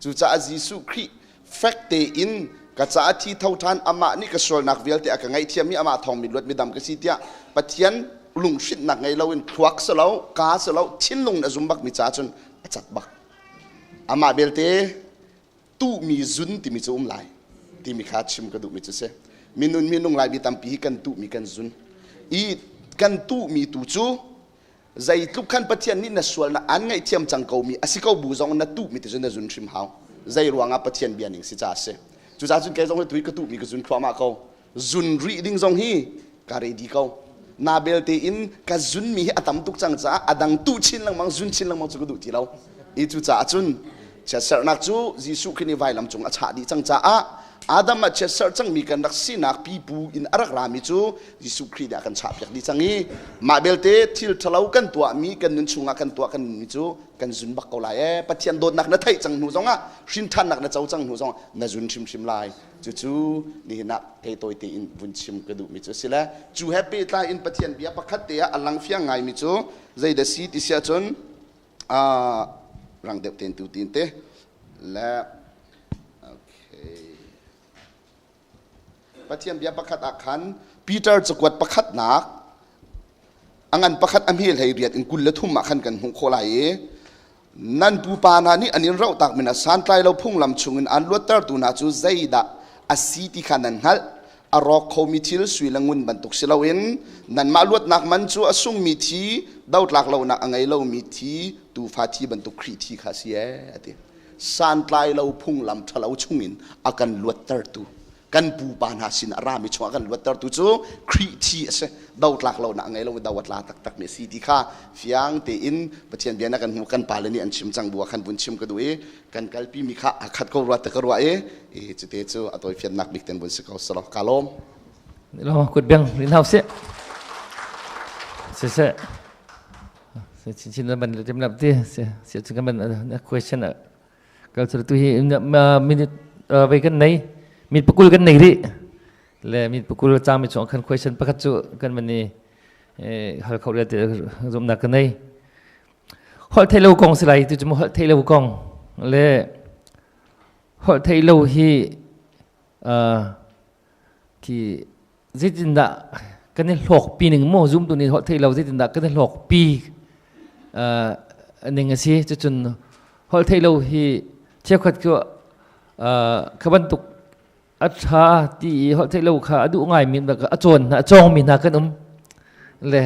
Speaker 6: Cucaah Jesuh Khrih fek tein ka caah thi tho ṭhan amah nih ka sualnak vialte a ka ngaihthiam i amah thawng mi luat midam ka si tiah Pathian lunghrinhnak ngei loin thluak si lo ka si lo thinlung in a zum bakmi ca cun a cat bak. Amah belte tuhmi zun timi cu um lai timi kha chim ka duhmi cu si. Minun minung lai mi tampi hi kan tuhmi kan zun i kan tuhmi tu cu Zeitluk khan Pathian nih na sualnak aan ngaihthiam cang komi a si ko bu zong na tuhmi te cu na zun hrim hau. Zei ruangah Pathian bia ning si ca a si. Cucaah cun kei zong hi tui ka tuhmi ka zun thluahmah ko. Zun rih ding zong hi ka ready ko. Na belte in ka zunmi hi a tam tuk cang caah a dang tuh chin lengmang zun chin lengmang cu ka duh ti lo. I cucaah cun chiatserhnak cu Jesuh Khrih nih vailam cung a chah dih cang caah Adam ah chiatserh cangmi kan rak sinak pipu in a rak rami cu Jesuh Khrih nih a kan chahpiak dih cang i mah belte thil ṭhalo kan tuahmi kan nun chungah kan tuah kan nunmi cu kan zun bak ko lai ee. Pathian dawtnak na theih cang hnu zongah hrinthannak na co cang hnu zongah na zun hrimhrim lai. Cucu nihin ah kei tawi tein vun chim ka duhmi cu a si le cu he pehtlai in Pathian bia pakhat te ah a lang fiang ngaimi cu zeidah si ti si ahcun rang deuh tein tu tin te le okay Pathian bia pakhat ah khan Peter cakuat pakhatnak a ngan pakhat a hme hlei riat in 23 ah khan kan hmuh khawh lai i nan pupa hna nih an in rohtak min ah santlai lo phunglam chungin an luattertu hna cu zeidah a si ti kha nan hngalh. A rawk khomi thil sui le ngun bantuk si loin nanmah luatnak man cu a sungmi thi, dotlak lonak a ngei lomi thi, tuufa thi bantuk Khrih thi kha a si ee, a ti. Santlai lo phunglam ṭhalo chungin a kan luattertu kan pupa hna sin a rami chungah kan luattertu cu Khrih thi a si. Dotlak lonak a ngei lo i do a tla taktakmi a si ti kha fiang tein Pathian bia na kan hmu. Kan pale nih an chim cang bu ah khan vun chim ka duh i kan kalpi mi kha a khat ko rua te ka ruah i cute cu a tawifiannak bik ten vun si ko selaw ka lawm.
Speaker 1: Lo kut beng rin hau seh se se chin chin ban tim lap ti se se chu kan ban question kal chu tu hi minute ve kan nei mit pakul kan nei ri le mit pakul chang mi chung khan question pakhat chu kan man ni hal kho le te zum nak kan nei holh theih lo kong si lai tu cu holh theih lo kong le holh theih lo hi khi zeitindah kan i hlawkpi ning maw zumtu nih holh theih lo zeitindah kan i hlawkpi ning a si. Cucun holh theih lo hi cheukhat cu kha bantuk a ṭha ti i holh theih lo kha a duh ngaimi a cawn hna a cawngmi hna kan um le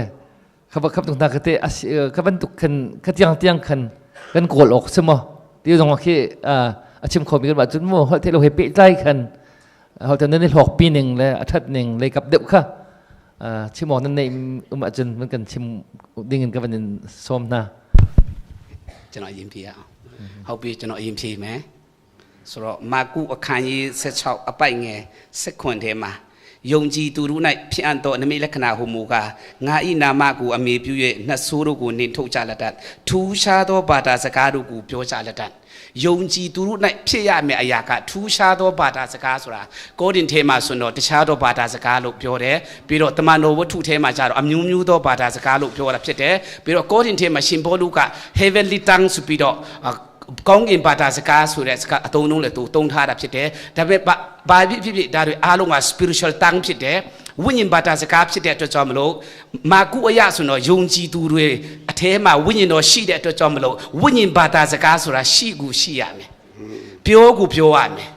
Speaker 1: kha khap tuk hna kha te kha bantuk khan kha tiang tiang khan kan kawl awk si maw ti zong khi a chim khomi kan mah cun mu holh theih lo he pehtlai khan holh theih nan i hlawk pi ning le a ṭhat ning lei kap deuh kha chim awk nan neih um ahcun van kan chim ding in ka van in sawm hna.
Speaker 2: ကျွန်တော်အရင်ပြရအောင်ဟုတ်ပြီကျွန်တော်အရင်ဖြေမယ်ဆိုတော့မာကုအခန်းကြီး16အပိုက်ငယ်16ထဲမှာယုံကြည်သူတို့၌ဖြစ်အပ်သောနမိတ်လက္ခဏာဟုမူကားငါ၏နာမကိုအမေပြု၍နတ်ဆိုးတို့ကိုနှင်ထုတ်ကြလက်တတ်ထူးခြားသောဘာသာစကားတို့ကိုပြောကြလက်တတ်ယုံကြည်သူတို့၌ဖြစ်ရမယ့်အရာကထူးခြားသောဘာသာစကားဆိုတာကောဒင်ထဲမှာဆိုတော့တခြားသောဘာသာစကားလို့ပြောတယ်ပြီးတော့တမန်တော်ဝတ္ထုထဲမှာကျတော့အမျိုးမျိုးသောဘာသာစကားလို့ပြောတာဖြစ်တယ်ပြီးတော့ကောဒင်ထဲမှာရှင်ဘောလူက heavenly tongue ဆိုပြီးတော့ ကောင်းကင်ဘာသာစကားဆိုတဲ့စကားအတုံးလုံးလည်းသူတုံးထားတာဖြစ်တယ်ဒါပေမဲ့ဘာဖြစ်ဖြစ်ဒါတွေအားလုံးက spiritual tongue ဖြစ်တယ်ဝိညာဉ်ဘာသာစကားဖြစ်တဲ့အတွက်ကြောင့်မလို့မာကုအယဆိုတော့ယုံကြည်သူတွေအထဲမှာဝိညာဉ်တော်ရှိတဲ့အတွက်ကြောင့်မလို့ဝိညာဉ်ဘာသာစကားဆိုတာရှိကူရှိရမယ်ပြောကူပြောရမယ်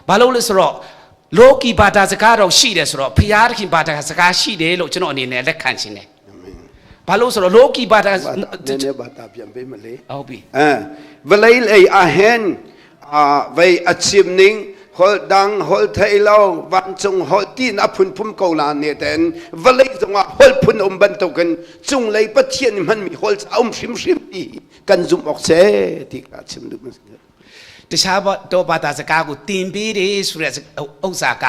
Speaker 2: ဘာလို့လဲဆိုတော့လောကီဘာသာစကားတော့ရှိတယ်ဆိုတော့ဖျားသခင်ဘာသာစကားရှိတယ်လို့ကျွန်တော်အနေနဲ့လက်ခံခြင်းတယ်ဘာလို့ဆိုတော့လောကီဘာသာ
Speaker 3: နည်းနည်းဘာသာပြန်ပေးမလေ
Speaker 2: ဟုတ်ပြီ
Speaker 3: အဲဗလိလေအဟန်အာဝေအချိမနင်းဟောဒန်းဟောထေလောဝန်ကျုံဟောတီနဖုန်ဖုံကောလာနေတန်ဗလိဇုံဟောဖုန်အုံဘန်တုကန်ကျုံလေပချင်မန်မီဟောအုံရှိမရှိမီကန်ဇုံအောက်စေတိကချိမဒုမစ
Speaker 2: တခြားတော့ဘာသာစကားကိုတင်ပေးတယ်ဆိုတဲ့ဥစ္စာက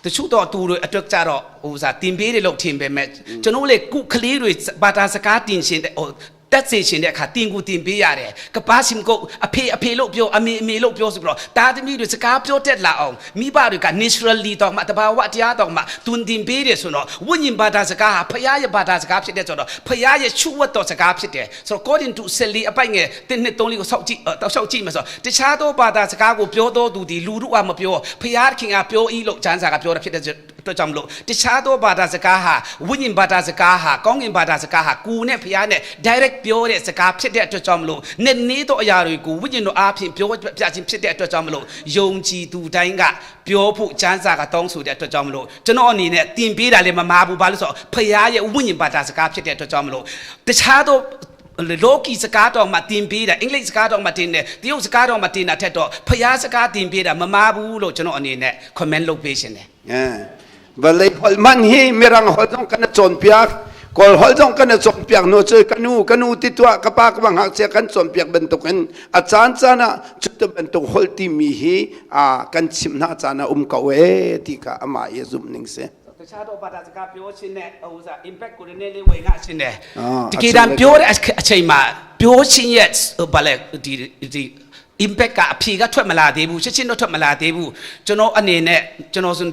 Speaker 2: တချို့တော့သူတွေအတွက်ကြတော့ဟိုစားတင်ပေးတယ်လို့ထင်ပေမဲ့ကျွန်တော်လေကုကလေးတွေဘာသာစကားတင်ရှင်တဲ့ဟိုတက်စေရှင်တဲ့အခါတင်ကူတင်ပေးရတယ်ကပါစီမကိုအဖေအဖေလို့ပြောအမေအမေလို့ပြောဆိုပြီးတော့တာသမီတွေစကားပြောတတ်လာအောင်မိဘတွေက naturally တော့မှတဘာဝတရားတော့မှတွင်တင်ပေးတယ်ဆိုတော့ဝိညာဉ်ဘာသာစကားဟာဖခင်ရဲ့ဘာသာစကားဖြစ်တဲ့ဆိုတော့ဖခင်ရဲ့ချူဝတ်တော်စကားဖြစ်တယ်ဆိုတော့ according to ဆယ်လီအပိုင်ငယ်တင်းနှစ်သုံးလေးကိုဆောက်ကြည့်တောက်လျှောက်ကြည့်မှာဆိုတခြားသောဘာသာစကားကိုပြောတော်သူဒီလူတို့ကမပြောဖခင်ခင်ကပြောဤလို့ကျမ်းစာကပြောတာဖြစ်တဲ့အတွက်ကြောင့်မလို့တခြားသောဘာသာစကားဟာဝိညာဉ်ဘာသာစကားဟာကောင်းကင်ဘာသာစကားဟာကိုနဲ့ဖခင်နဲ့ direct ပြောတဲ့စကားဖြစ်တဲ့အတွက်ကြောင့်မလို့နေနေသောအရာတွေကိုဝိညာဉ်တော်အားဖြင့်ပြောပြခြင်းဖြစ်တဲ့အတွက်ကြောင့်မလို့ယုံကြည်သူတိုင်းကပြောဖို့ကျမ်းစာကတောင်းဆိုတဲ့အတွက်ကြောင့်မလို့ကျွန်တော်အနေနဲ့တင်ပေးတာလည်းမမာဘူးဘာလို့ဆိုတော့ဖခင်ရဲ့ဝိညာဉ်ဘာသာစကားဖြစ်တဲ့အတွက်ကြောင့်မလို့တခြားသောလောကီစကားတော့မတင်ပေးတာအင်္ဂလိပ်စကားတော့မတင်တယ်တရုတ်စကားတော့မတင်တာထက်တော့ဖျားစကားတင်ပေးတာမမာဘူးလို့ကျွန်တော်အနေနဲ့ comment လုပ်ပေးရှင်တယ်
Speaker 3: ဗလိဟလမန်ဟီမရန်ဟောဇုံကနချွန်ပြာกอลฮอลจงกันจงเปียกโนเจกันนูกันนูติตัวกะปากบังหักเสียกันจงเปียกเบนตุกันอาจารย์จานะจุดเบนตุฮอลติมีฮีอ่ากันชิมนาจานะอุมกเวติกะอามาเยซุมนิงเซ
Speaker 2: တခြားတော့ဘာသာစကားပြောခြင်းနဲ့ဟိုစား impact ကိုနည်းနည်းလေးဝင်ငါခြင်းနဲ့တကယ်တမ်းပြောတဲ့အချိန်မှာပြောခြင်းရဲ့ဘာလဲဒီဒီ impact ကအဖြေကထွက်မလာသေးဘူးချက်ချင်းတော့ထွက်မလာသေးဘူးကျွန်တော်အနေနဲ့ကျွန်တော်ဆို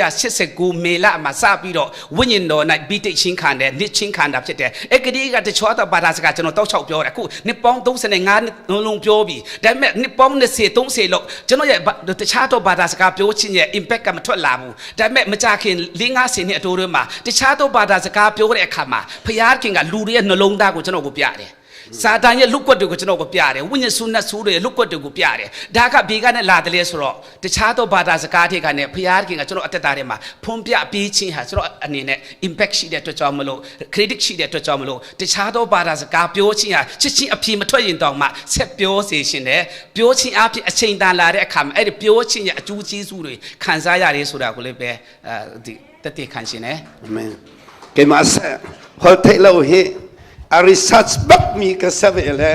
Speaker 2: 1989မေလမှာစပြီးတော့ဝိညာဉ်တော်၌ဘိတိတ်ချင်းခံတယ်နှစ်ချင်းခံတာဖြစ်တယ်အဲ့ကလေးကတခြားတော့ဘာသာစကားကျွန်တော်တောက်ချောက်ပြောတယ်အခုနှစ်ပေါင်း35နှစ်လုံးပြောပြီဒါပေမဲ့နှစ်ပေါင်း20 30လောက်ကျွန်တော်ရဲ့တခြားတော့ဘာသာစကားပြောချင်းရဲ့ impact ကမထွက်လာဘူးဒါပေမဲ့မကြခင်50နှစ်အတိုးတွင်းမှာတခြားတော့ဘာသာစကားပြောတဲ့အခါမှာဖျားခင်ကလူတွေရဲ့နှလုံးသားကိုကျွန်တော်ကိုပြတယ်စာတန်ရဲ့လူကွက်တွေကိုကျွန်တော်ကိုပြတယ်ဝိညာဉ်ဆုနတ်ဆုတွေရဲ့လူကွက်တွေကိုပြတယ်ဒါကဘေကနဲ့လာတယ်လေဆိုတော့တခြားသောဘာသာစကားတွေကနဲ့ဖျားခင်ကကျွန်တော်အသက်တာထဲမှာဖွန်ပြပေးခြင်းဟာကျွန်တော်အနေနဲ့ impact ရှိတဲ့အတွက်ကြောင့်မလို့ credit ရှိတဲ့အတွက်ကြောင့်မလို့တခြားသောဘာသာစကားပြောခြင်းဟာချစ်ချင်းအပြေမထွက်ရင်တောင်မှဆက်ပြောစေရှင်တယ်ပြောခြင်းအပြင်အချိန်တန်လာတဲ့အခါမှာအဲ့ဒီပြောခြင်းရဲ့အကျိုးကျေးဇူးတွေခံစားရတယ်ဆိုတာကိုလည်းပဲအဲဒီတက်တည်ခံရှင်တယ်
Speaker 3: အာမင်ကေမဆဟောထေလောဟေအရိဆတ်ဘတ်မီကဆဗေလေ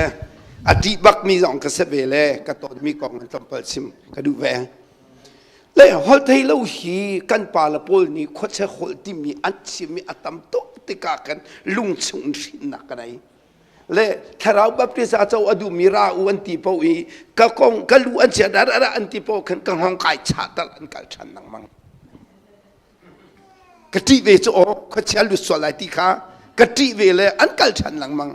Speaker 3: အတိဘတ်မီဇောင်ကဆဗေလေကတော်မီကောင်တမ်ပလစင်ကဒူဝဲလေဟောထေလောဟီကန်ပါလပိုလနီခွတ်ချဟောတိမီအချီမီအတမ်တုတိကာကန်လုံချုံရှိနာကနိုင်လေทราวบัพติศาเจ้าอดูมิราอุอันติปวีกะกงกะลูอันเจดาระอันติปคันกังหองกายชาตะอันกัลชันนังมังกะติเวจโอขะเชลุสวลายติคากะติเวเลอันกัลชันลังมัง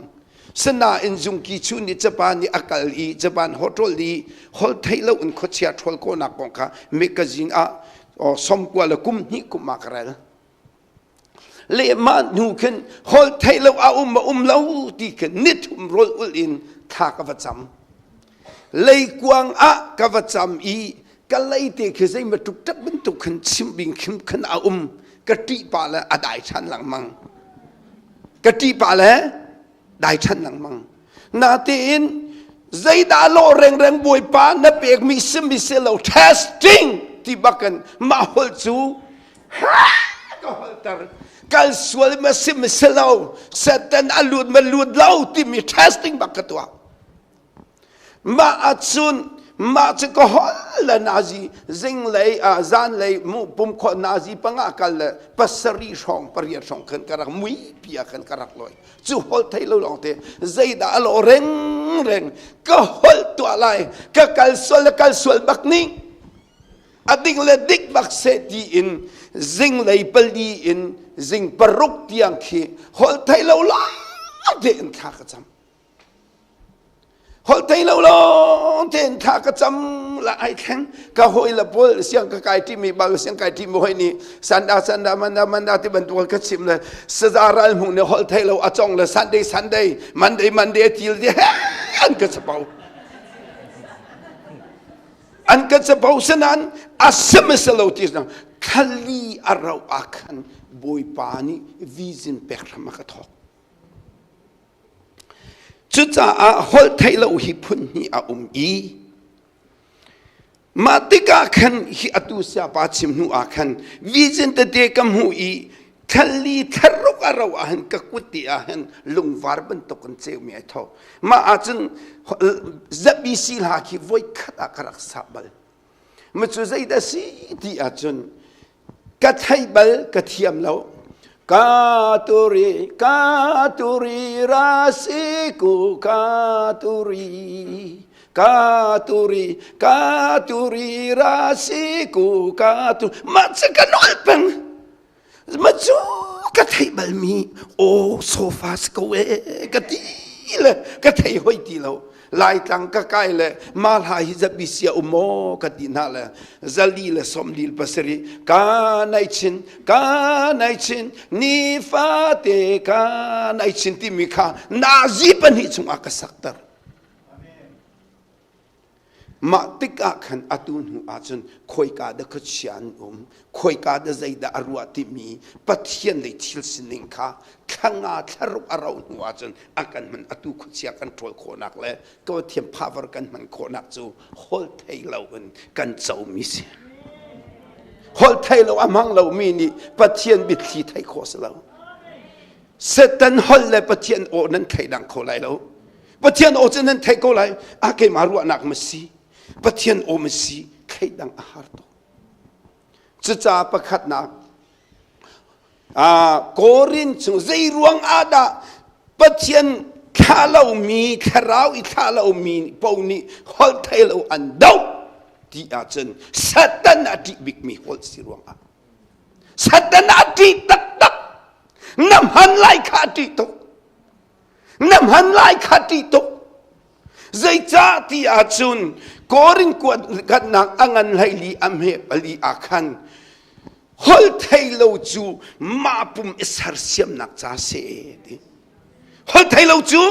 Speaker 3: สนาอินซุงกีชุนิจปานิอกัลอีจปานฮอตลีฮอลไทเลอุนขะเชียทอลโกนักกงคาเมกะซินอะอสมกวาลกุมนิกุมากรลเลมานูขึ้นฮอลไทเลอาอุมอุมเลวตีขึ้นนิทุมรอลอุลินทากวจำเลยกวางอะกวจำอีกะเลยเตคือใจมาตุกตับมันตุกขึ้นชิมบิงขึ้นขึ้นอาอุมกะติปาละอดายชันหลังมังกะติปาละได้ชันหลังมังนาตีอินใจดาโลเร่งเร่งบวยปานับเอกมีซิมิเซโล testing ที่บักกันมาฮอลจูฮ่าก็ฮอลตาร์กัลสวลมาซิมิเซโลเซตันอลูดมาลูดเล่าที่มี testing บักกันตัวมาอัศนมาจะก็ฮอลนาซีจิงเลยอาจานเลยมุปุ่มคนนาซีปังอากัลปัสรีช่องปริยช่องขึ้นกระรักมุยเปียขึ้นกระรักลอยจูฮอลไทยลองเตใจดาลอเร่งเร่งก็ฮอลตัวอะไรก็กัลสวลกัลสวลบักนี้อดิ่งเลดิกบักเซตีอินจิงเลยปลีอินจิงปรุกเตียงขี้ฮอลไทยลาเดินทางจำ Holh thei lo lawng tein thla ka cam la ai thleng. Ka hawi le pawl siang ka kai ṭimi bal siang kai ṭimi hoi nih sanda sanda manda manda ti bantuk ka chim le saza ral hmung nih holh thei lo a cong le Sunday Sunday Monday Monday til ti an ka chapo. An ka chapo sanan a sihmanhsehlaw ti thali a rauh ah khan Bawipa nih vision pek hram a ka thawk. Cucaah holh theih lo hi phun hnih a um i mah tikah khan hi atu siapa chim hnu ah khan vision tete ka hmuh i thali thlaruk a ro ah hin ka kut ti ah hin lungvar bantuk in ceumi ai tho. Mah ahcun ZBC hla khi voi khat ah ka rak sa bal. Ma cu zeidah si ti ahcun ka theih bal ka thiam lo. Ka turi ka turi rasiku ka turi ka turi ka turi rasiku ka tu mah cu ka nol peng ma cu ka theih bal mi aw sofa si ko e ka ti le ka thei hoi ti lo Laitlang ka kai le ma hla hi zapi sia um maw ka ti hna le zali le sawmli le pasarih ka nai chin ka nai chin nifate ka nai chin timi kha nazi pahnih chungah ka sakter. Mah tikah khan atu hnu ahcun khoika dah khuachia an um, khoika dah zeidah a ruah timi Pathian lei thil sining kha thla nga thla ruk a rauh hnu ahcun a kan hman atu khuachia kan ṭhawl khawhnak le Pathian power kan hman khawhnak cu holh thei loin kan comi si. Holh thei lo a hmang lomi nih Pathian biathli theih khawh si lo. Satan holh le Pathian aw nan thleidang kho lai lo. Pathian aw cu nan theih ko lai. A keimah ruahnak ma si. Pathian aw ma si. Thleidang a har tuk. Cucaah pakhatnak Korin chung zei ruang ah dah Pathian thlah lomi thlarau i thlah lomi paoh nih holh thei lo an doh ti ahcun Satan a ṭih bikmi holh si ruangah Satan a ṭih taktak na hman lai kha a ṭih tuk na hman lai kha ṭih tuk zeicah ti ahcun Korin kuatnak a ngan hleili a hme pali ah khan holh thei lo cu mah pum i sersiamnak ca si ti holh thei lo cu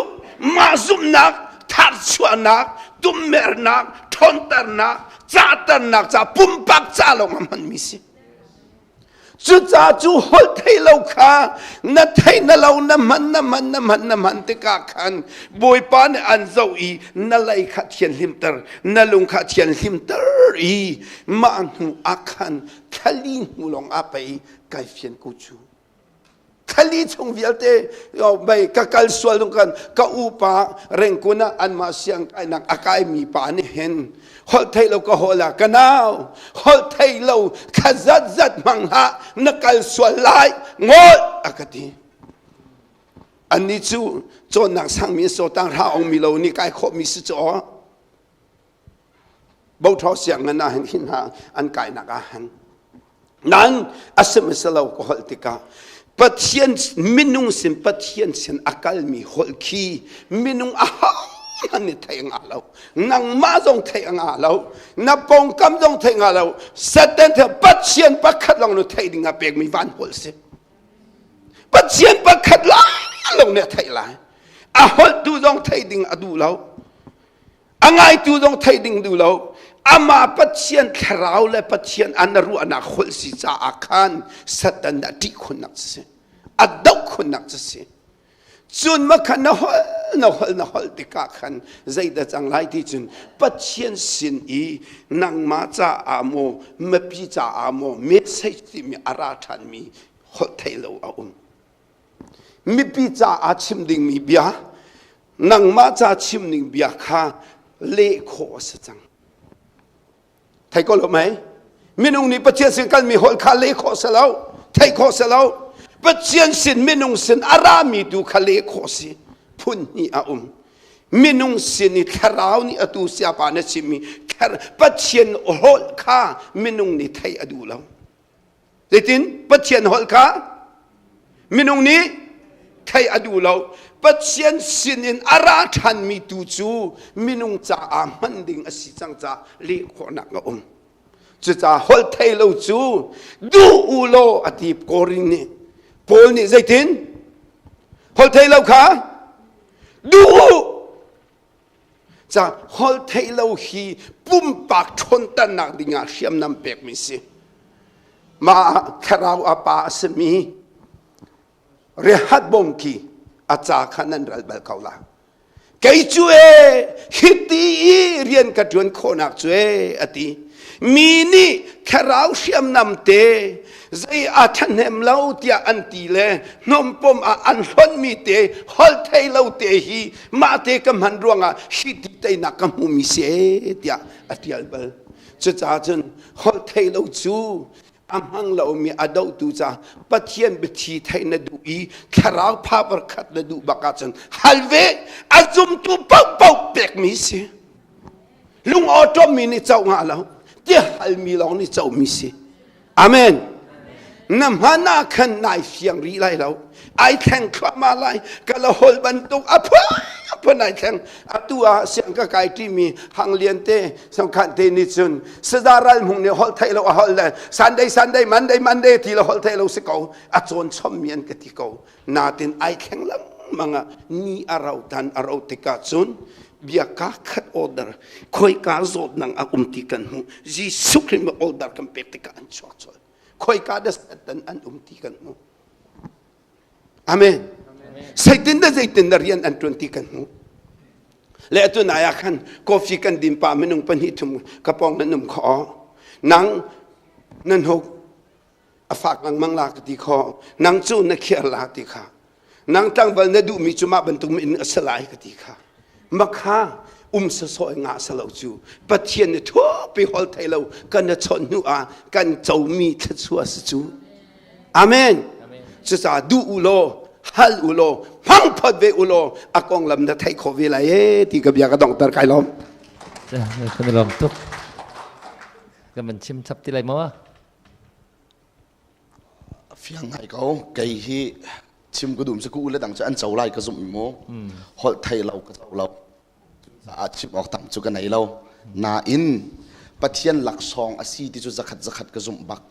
Speaker 3: mah zumhnak tharchuahnak tummernak ṭhawnternak cahternak ca pumpak ca lawng a hmanmi si Cucaah cu holh thei lo kha na thei na lo na hman na hman na hman na hman tikah khan Bawipa nih an zoh i na lei kha thianhlimter na lung kha thianhlimter i mah hnu ah khan thlali hnu lawng ah pei kai fian ko cu. Thali chung vialte mei ka kal sual nung kan ka upa rengkun ah anmah siang kainak a kaimi pa nih hin holh thei lo ka hawl ah ka nau holh thei lo kha zat zat hmang hlah na kal sual lai ngol a ka ti annih cu cawnnak sangmi sawtang hra ong mi lo nih kai khawhmi si cu aw Boṭhaw sianginn ah hin hi hna an kainak ah hin nan a sihmanhsehlaw ka holh tikah Pathian minung sin Pathian sin a kalmi holh khi minung a hang nih theih nga lo nangmah zong theih nga lo na pawngkam zong theih nga lo Satan the Pathian pakhat lawng nu theih ding ah pekmi van holh si Pathian pakhat lawng nih a theih lai a holhtu zong theih ding a duh lo A ngaitu zong theih ding duh lo. Amah Pathian thlarau le Pathian an ruahnak holh si caah khan Satan a ṭih khunnak cu si. A doh khunnak cu si. Cun ma khan na holh na holh na holh tikah khan zeidah cang lai ti cun Pathian sin i nangmah caah maw mipi caah maw message timi a ra ṭhanmi holh theih lo a um. Mipi caah chim dingmi bia, nangmah ca chim ning bia kha leh khawh a si cang. Thei ko lo mei? Minung nih Pathian sin kalmi holh kha leh khawh si lo, theih khawh si lo. Pathian sin minung sin a rami tu kha leh khawh si. Phun hnih a um. Minung sin i thlarau nih atu siapa na chimmi Pathian holh kha minung nih theih a duh lo. Zeitin Pathian holh kha minung nih theih a duh lo. Pathian sinin a ra ṭhanmi tu cu minung caah hman ding a si cang caah leh khawhnak a um. Cucaah holh thei lo cu duh u law a ti Korin nih. Paul nih zeitin? Holh thei lo kha duh u. Ca holh theih lo hi pumpak ṭhawnternak dingah hriamnam pekmi si. Mah thlarau a pa a simi Rehat bongki a ca kha nan ral bal ko la. Kei cu e hiti i rian ka ṭuan khawhnak cu e a ti. Mi nih thlarau hriamnam te zei a ṭhahnem lo tiah an ti le hnawmpom ah an hlonhmi te holh thei lo te hi mah te ka hman ruangah hi ti teinak ka hmumi si e tiah a ṭial bal. Cucaah cun holh thei lo cu a hmang lomi a dohtu ca Pathian biathi theih na duh i thlarau power khat na duh bak ahcun hal ve a zumtu paohpaoh pekmi si lung awṭawmmi nih co ngah lo ti halmi lawng nih comi si amen na hman ah khan nai fiang rih lai lo ai thleng thluahmah lai ka la hol bantuk a phun ai thleng atu ah siang ka kai ṭimi hang lian te sangkhan te nih cun saza ral hmung nih holh theih lo a holh le Sunday Sunday Monday Monday ti lo holh theih lo si ko a cawn chom mi an ka ti ko natin ai thleng lengmang ah ni a rau tan a ro tikah cun bia ka khat order khoika zawt nang a um ti kan hmu Jesuh Khrih order kan pek tikah an chuak chol khoika da satan an um ti kan hmu Amen. Satan da zeitin da rian an ṭuan ti kan hmu. Le atu nai ah khan coffee kan din pa minung pahnih thum ka pawng nan um kho. Nang nan huk a fak lengmang la ka ti kho. Nang cu na khiar la ti kha. Nang tlangval na duhmi cu mah bantuk in a si lai ka ti kha. Makha um sasawh nga salo cu Pathian nih thupi hol thei lo kan na chawnh hnu ah kan comi thluachuah si cu. Amen. Cucaah duh u law hal u law hmang phot ve u law a konglam na theih khawh ve lai e ti ka bia ka donghter kai lawm.
Speaker 1: Kan i lawm tuk. Kan van chim chap ti lai maw?
Speaker 6: Fiang ngai ko. Kei hi chim ka dum si ku le dang cu an co lai ka zumh mu. Holh thei lo ka co lo. Caah chim awk tam cu ka nei lo. Nain Pathian laksawng a si ti cu zakhat zakhat ka zumh bak.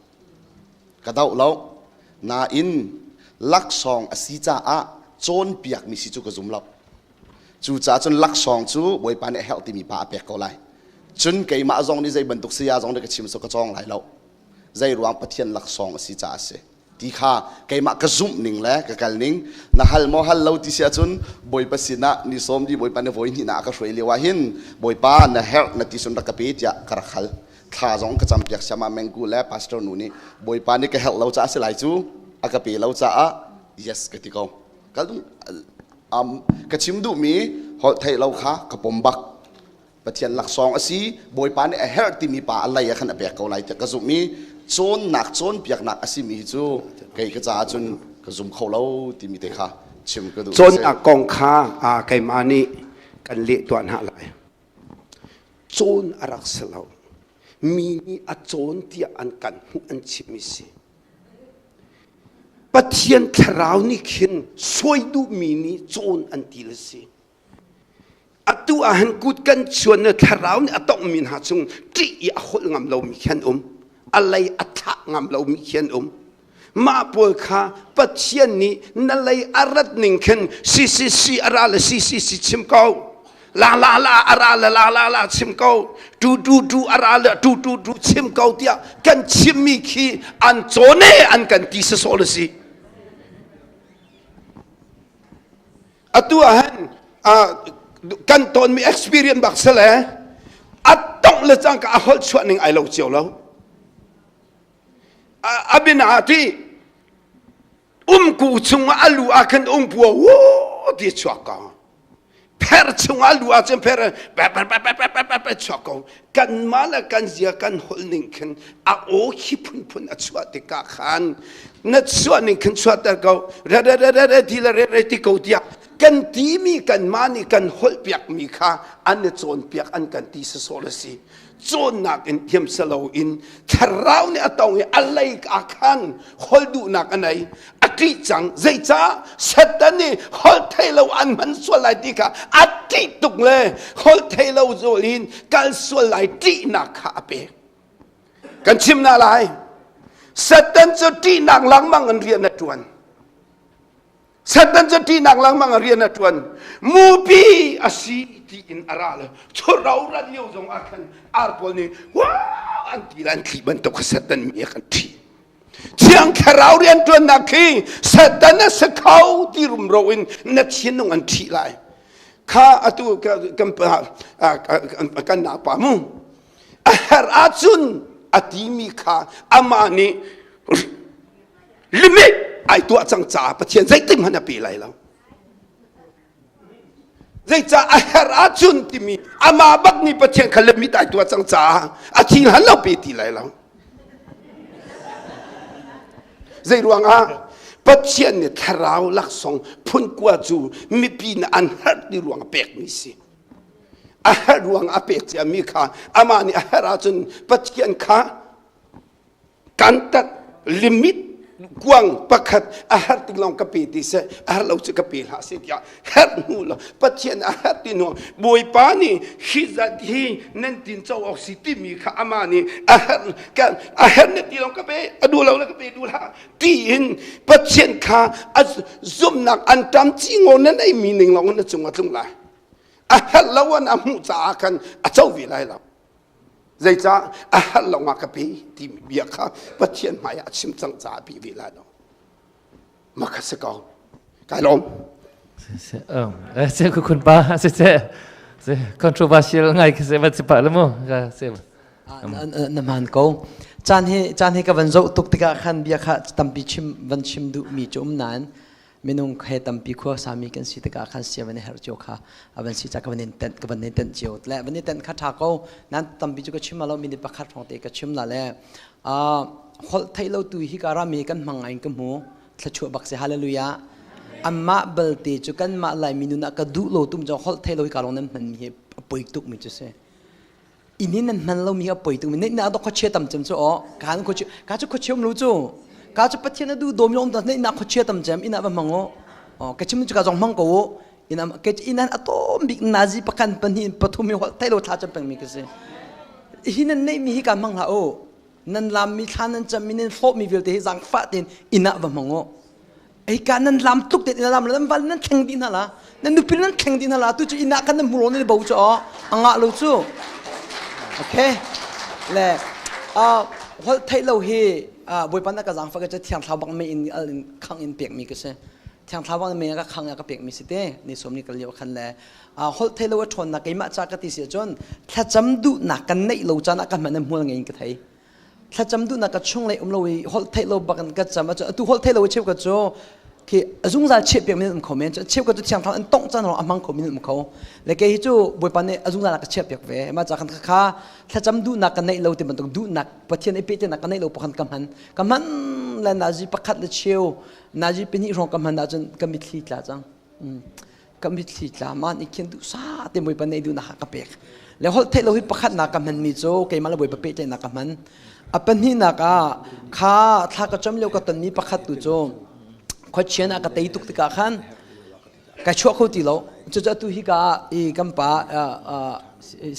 Speaker 6: Ka doh lo. Nain laksawng a si caah cawnpiakmi si cu ka zum lo. Cucaah cun laksawng cu Bawipa nih a herh timi pa a pek ko lai. Cun keimah zong nih zei bantuk saya zong nih ka chim so ka cawng lai lo. Zei ruang Pathian laksawng a si caah a si. Ti kha keimah ka zumh ning le ka kal ning na hal maw hal lo ti si ahcun Bawipa sinah ni sawm di Bawipa nih voi hnih na a ka hruai lio ah hin Bawipa na herh na ti sun rak ka pe tiah ka rak hal thla zong ka cam piak siama mengku le pastor nu nih Bawipa nih ka herh lo caah si lai cu a ka pe lo caah yes ka ti ko kal ka chim duhmi holh theih lo kha ka pom bak Pathian laksawng a si Bawipa nih a herh timi pa a lei ah khan a pek ko lai tiah ka zumh i cawnnak cawnpiaknak a simi hi cu kei ka caah cun ka zum kho lo timi te kha chim ka duh.
Speaker 3: Cawnnak kong kha keimah nih kan leh tuah hna lai. Cawn a rak si lo. Mi nih a cawn tiah an kan hmuh an chimmi si. Pathian thlarau nih khin sawi duhmi nih cawn an ti le si. Atu ah hin kut kan chuan na thlarau nih a tonghmi hna chung ṭih i a holh ngam lomi khi an um. A lei a thlah ngam lomi khi an um. Mah pawl kha Pathian nih na lei a rat ning khin si si si a ra le si si si chim ko. La la la a ra le la la la chim ko. Tu tu tu a ra le tu tu tu chim ko tiah kan chimmi khi an cawn e an kan ti sasawh le si. Atu ah hin kan tawnmi experience bak sel e a tongh le cangka a holh chuah ning ai lo cio lo. A bin ah ti umku chungah a lu ah khan ungpua wo ti chuak ko. Pher chungah lu ah cun pher pe pe pe pe pe pe pe chuak ko. Kanmah le kan zia kan holh ning khin a aw khi phunphun a chuah tikah khan na chuah ning khin chuahter ko re re re re re ti le re re ti ko tiah kan timi kanmah nih kan holh piakmi kha an i cawnpiak an kan ti sasawh le si cawnnak in thiam salo in thlarau nih a tong i a lei ah khan holh duhnak a nei a. ṭih cang. Zeicah? Satan nih holh thei lo an hman sual lai ti kha a ṭih tuk le holh thei lo zawl in kal sual lai ṭihnak kha a pek. Kan chim na lai. Satan cu ṭihnak lengmang in rian a ṭuan. Satan cu ṭihnak lengmang in rian a ṭuan. Mupi a si tiin a ra le churro rat lio zong ah khan ar pawl nih wah an ti le an thli bantuk kha Satan mi a kan ṭhi. Thiang Thlarau rianṭuannak khi Satan a si kho ti rumro in na thinlung an ṭhih lai. Kha atu kan kan napa mu. A herh ahcun a timi kha amah nih limit ai tuah cang caah Pathian zeitik hmanh a pe lai lo. Zeicah a herh ahcun timi amah bak nih Pathian kha limit ai tuah cang caah a thi hlan lo pe ti lai lo. Zei ruangah Pathian nih thlarau laksawng phun kua cu mipi nih an herh ti ruang a pekmi si. A herh ruang a pek ciami kha amah nih a herh ahcun Pathian kha kan tat limit kuang pakhat a herh tik lawng ka pe ti seh, a herh lo cu ka pe hlah seh tiah herh hnu lo Pathian a herh ti hnu Bawipa nih hi zat hi nan tin co awk si timi kha amah nih a herh ka a herh na ti lawng ka pe, a duh lo le ka pe duh hlah tiin Pathian kha a zumhnak an tam ci ngo na nei mi ning lawng na cung a tlung lai. A herh lo an a hmuh caah khan a co ve lai lo. Zeicah a herh lo nga ka pe timi bia kha Pathian hmai ah a chim cang caah bi ve lai lo. Mah kha si ko. Kai lawm.
Speaker 1: Se ku kun pa se se se controversial ngai ke se va si pa le mu ka se.
Speaker 4: Na man ko. Caan hi ka van zoh tuk tikah khan bia kha tampi chim van chim duh mi cu um nain minung he tampi khua sami kan si tikah khan sia van i herh cio kha a van si ca ka van in tenh ka van in tenh cio le van i tenh kha tha ko nan tampi cu ka chim lo minute pakhat hrawng te ka chim la le a holh theih lo tu hi ka rami kan hmang ngai ka hmu thluachuah bak si. Hallelujah. Amah balte cu kanmah Lai minun ah ka duh lo tum cu holh theih lo hi ka lawng nan hman mi hi a poi tuk mi cu si. Inn in nan hman lo mi a poi tuk mi ne na dok khuachia tam cem cu o ka nu khuachia ka cu khuachia um lo cu ka cu Pathian a du dom lo um ta ne na khuachia tam cem ina va hmang o o ka chim cu ka zong hmang ko u ina ke ina atom bik nazi pakan pahnih pathum mi hol thai lo thla cam peng mi ka si. Hi nan nei mi hi ka hmang hlah u. Nan lam mi thla nan cam mi nan hlawh mi vialte hi zangfah tein ina va hmang u. Ei ka nan lam tuk te ina lam nan val nan thleng dih hna la, nan nupi nan thleng dih hna la. Tu cu ina kan nan hmu ne bo cu o anga lo cu. Okay, le a hol thei lo hi Bawipa na ka zangfa ka thiang thlau bak me in al in khang in pek mi ka si. Thiang thlau bak me ka khang ka pek mi si te ni som ni kal lio khan le hol thei lo a ṭhawn nak keimah ca ka ti si ahcun thlacam duhnak kan neih lo caan ah ka hman hmual ngei in ka thei. Thlacam duhnak ka chung lei um lo i holh theih lo bak in ka cam ahcun atu holh theih lo i cheu ka cu khi a zungzal cheh piak min um kho men. Cheu ka cu thiang thlarau an tongh caan a hmang kho min um kho le kei hi cu Bawipa nih a zungzal a ka chiah piak ve. Mah ca khan kha thlacam duhnak ka neih lo ti bantuk duhnak Pathian i pehtlainak ka neih lo pakhan ka hman ka hman le nazi pakhat le cheu nazi pahnih hrawng ka hman ahcun ka mitthli tla cang. Ka mitthli tla man i khin duh sa te Bawipa nei duhnak ka pek le holh theih lo hi pakhat nak ka hman mi cu keimah le Bawipa pehtlaihnak ka hman. A pahnihnak ah kha thla ka cam lio ka ton mi pakhat tu cu khuachian ah ka tei tuk tikah khan kai chuah kho ti lo. Cucu atu hi ka i kan pa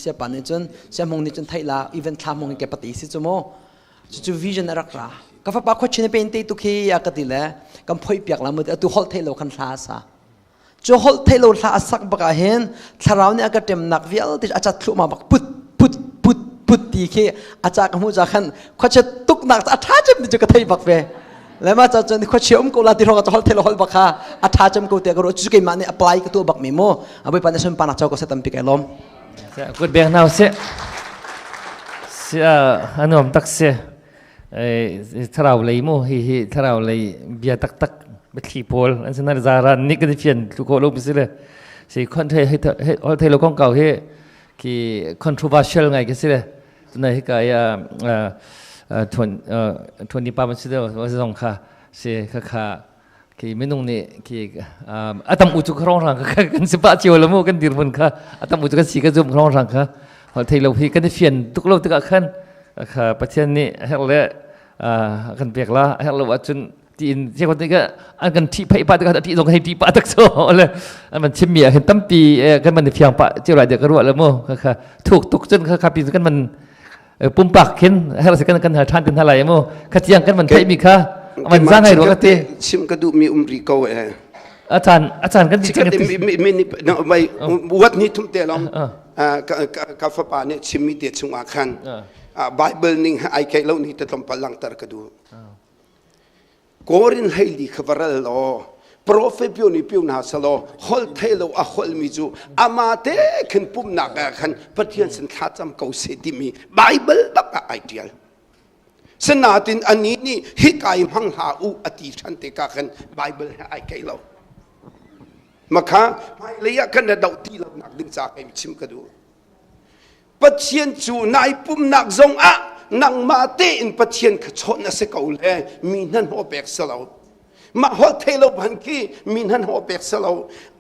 Speaker 4: siapa nih cun siahmung nih cun theih la even thla mong ke pati si cu mu. Cucu vision a rak ra. Ka fapa khuachin pe in te tuk hi a ka ti le kan phoi piak la mu. Atu holh theih lo khan hla sa cu holh theih lo hla a sak bak ah hin thlarau nih a ka ṭemnak vialte a cat thluahmah bak put put put put ti khi a ca ka hmuh ca khan khuachia tuknak a ṭha cem ti cu ka thei bak ve le ma ca cun khuachia um ko la ti hrawng holh theih lo holh bak kha a ṭha cem ko tiah ka ruah. Cu keimah nih apply ka tuah bak mi mu. A Bawipa nih sunparnak co ko seh. Tampi kai lawm.
Speaker 1: Kut beng hna usih. Sia anuam tak si. Thlarau lei mu hi hi thlarau lei bia taktak biathli pawl an sin zaran nih kan i fian thlu khawh lo si le si khon thei hol thei lo kong kau hi ki controversial ngai ke si le tunai hi ka ya thuan thuan ni pa man si de zong kha si kha kha khi minung nih khi atam u cu khrong rang kha kan si pa cio lo mu kan dirhmun kha atam u cu kan si ka zum khrong rang kha hol thei lo hi kan i fian tuk lo tikah khan kha Pathian nih herh le kan pek la herh lo ahcun. Tiin se ko te an kan thi phei pa te ka ti zong hei ti pa tak so le an man chim mi ah hin tampi kan man fiang pa chiu lai de ka ruah le mu kha kha thuk tuk cun kha kha pi kan man pumpak khin her se kan kan hal than tin halai mu kha chiang kan man thei mi kha man zang hai ro ka ti
Speaker 3: chim ka duh mi um ri ko e
Speaker 1: achan achan kan
Speaker 3: ti mi mi ni mai wat ni thum te long ka fapa nih chim mi te chungah khan Bible ning ai kai lo ni te tlawmpal langter ka duh. Korin hleili kha va ral law profet pio nih pio hna selaw holh thei lo a holhmi cu ama te khin pumhnak ah khan Pathian sin thlacam ko seh timi Bible bak ah ai ṭial. Sinatin anih nih hika i hmang hlah u a ti ṭhan te ka khan Bible he ai keih lo. Makha hmailei ah kan ra doh ti lo nak ding ca kei chim ka duh. Pathian cu nai pumnak zong ah nangmah tein Pathian kha chawnh a si ko le mi hnahnawh pek si lo. Mah holh thei lo ban khi mi hnahnawh pek si lo.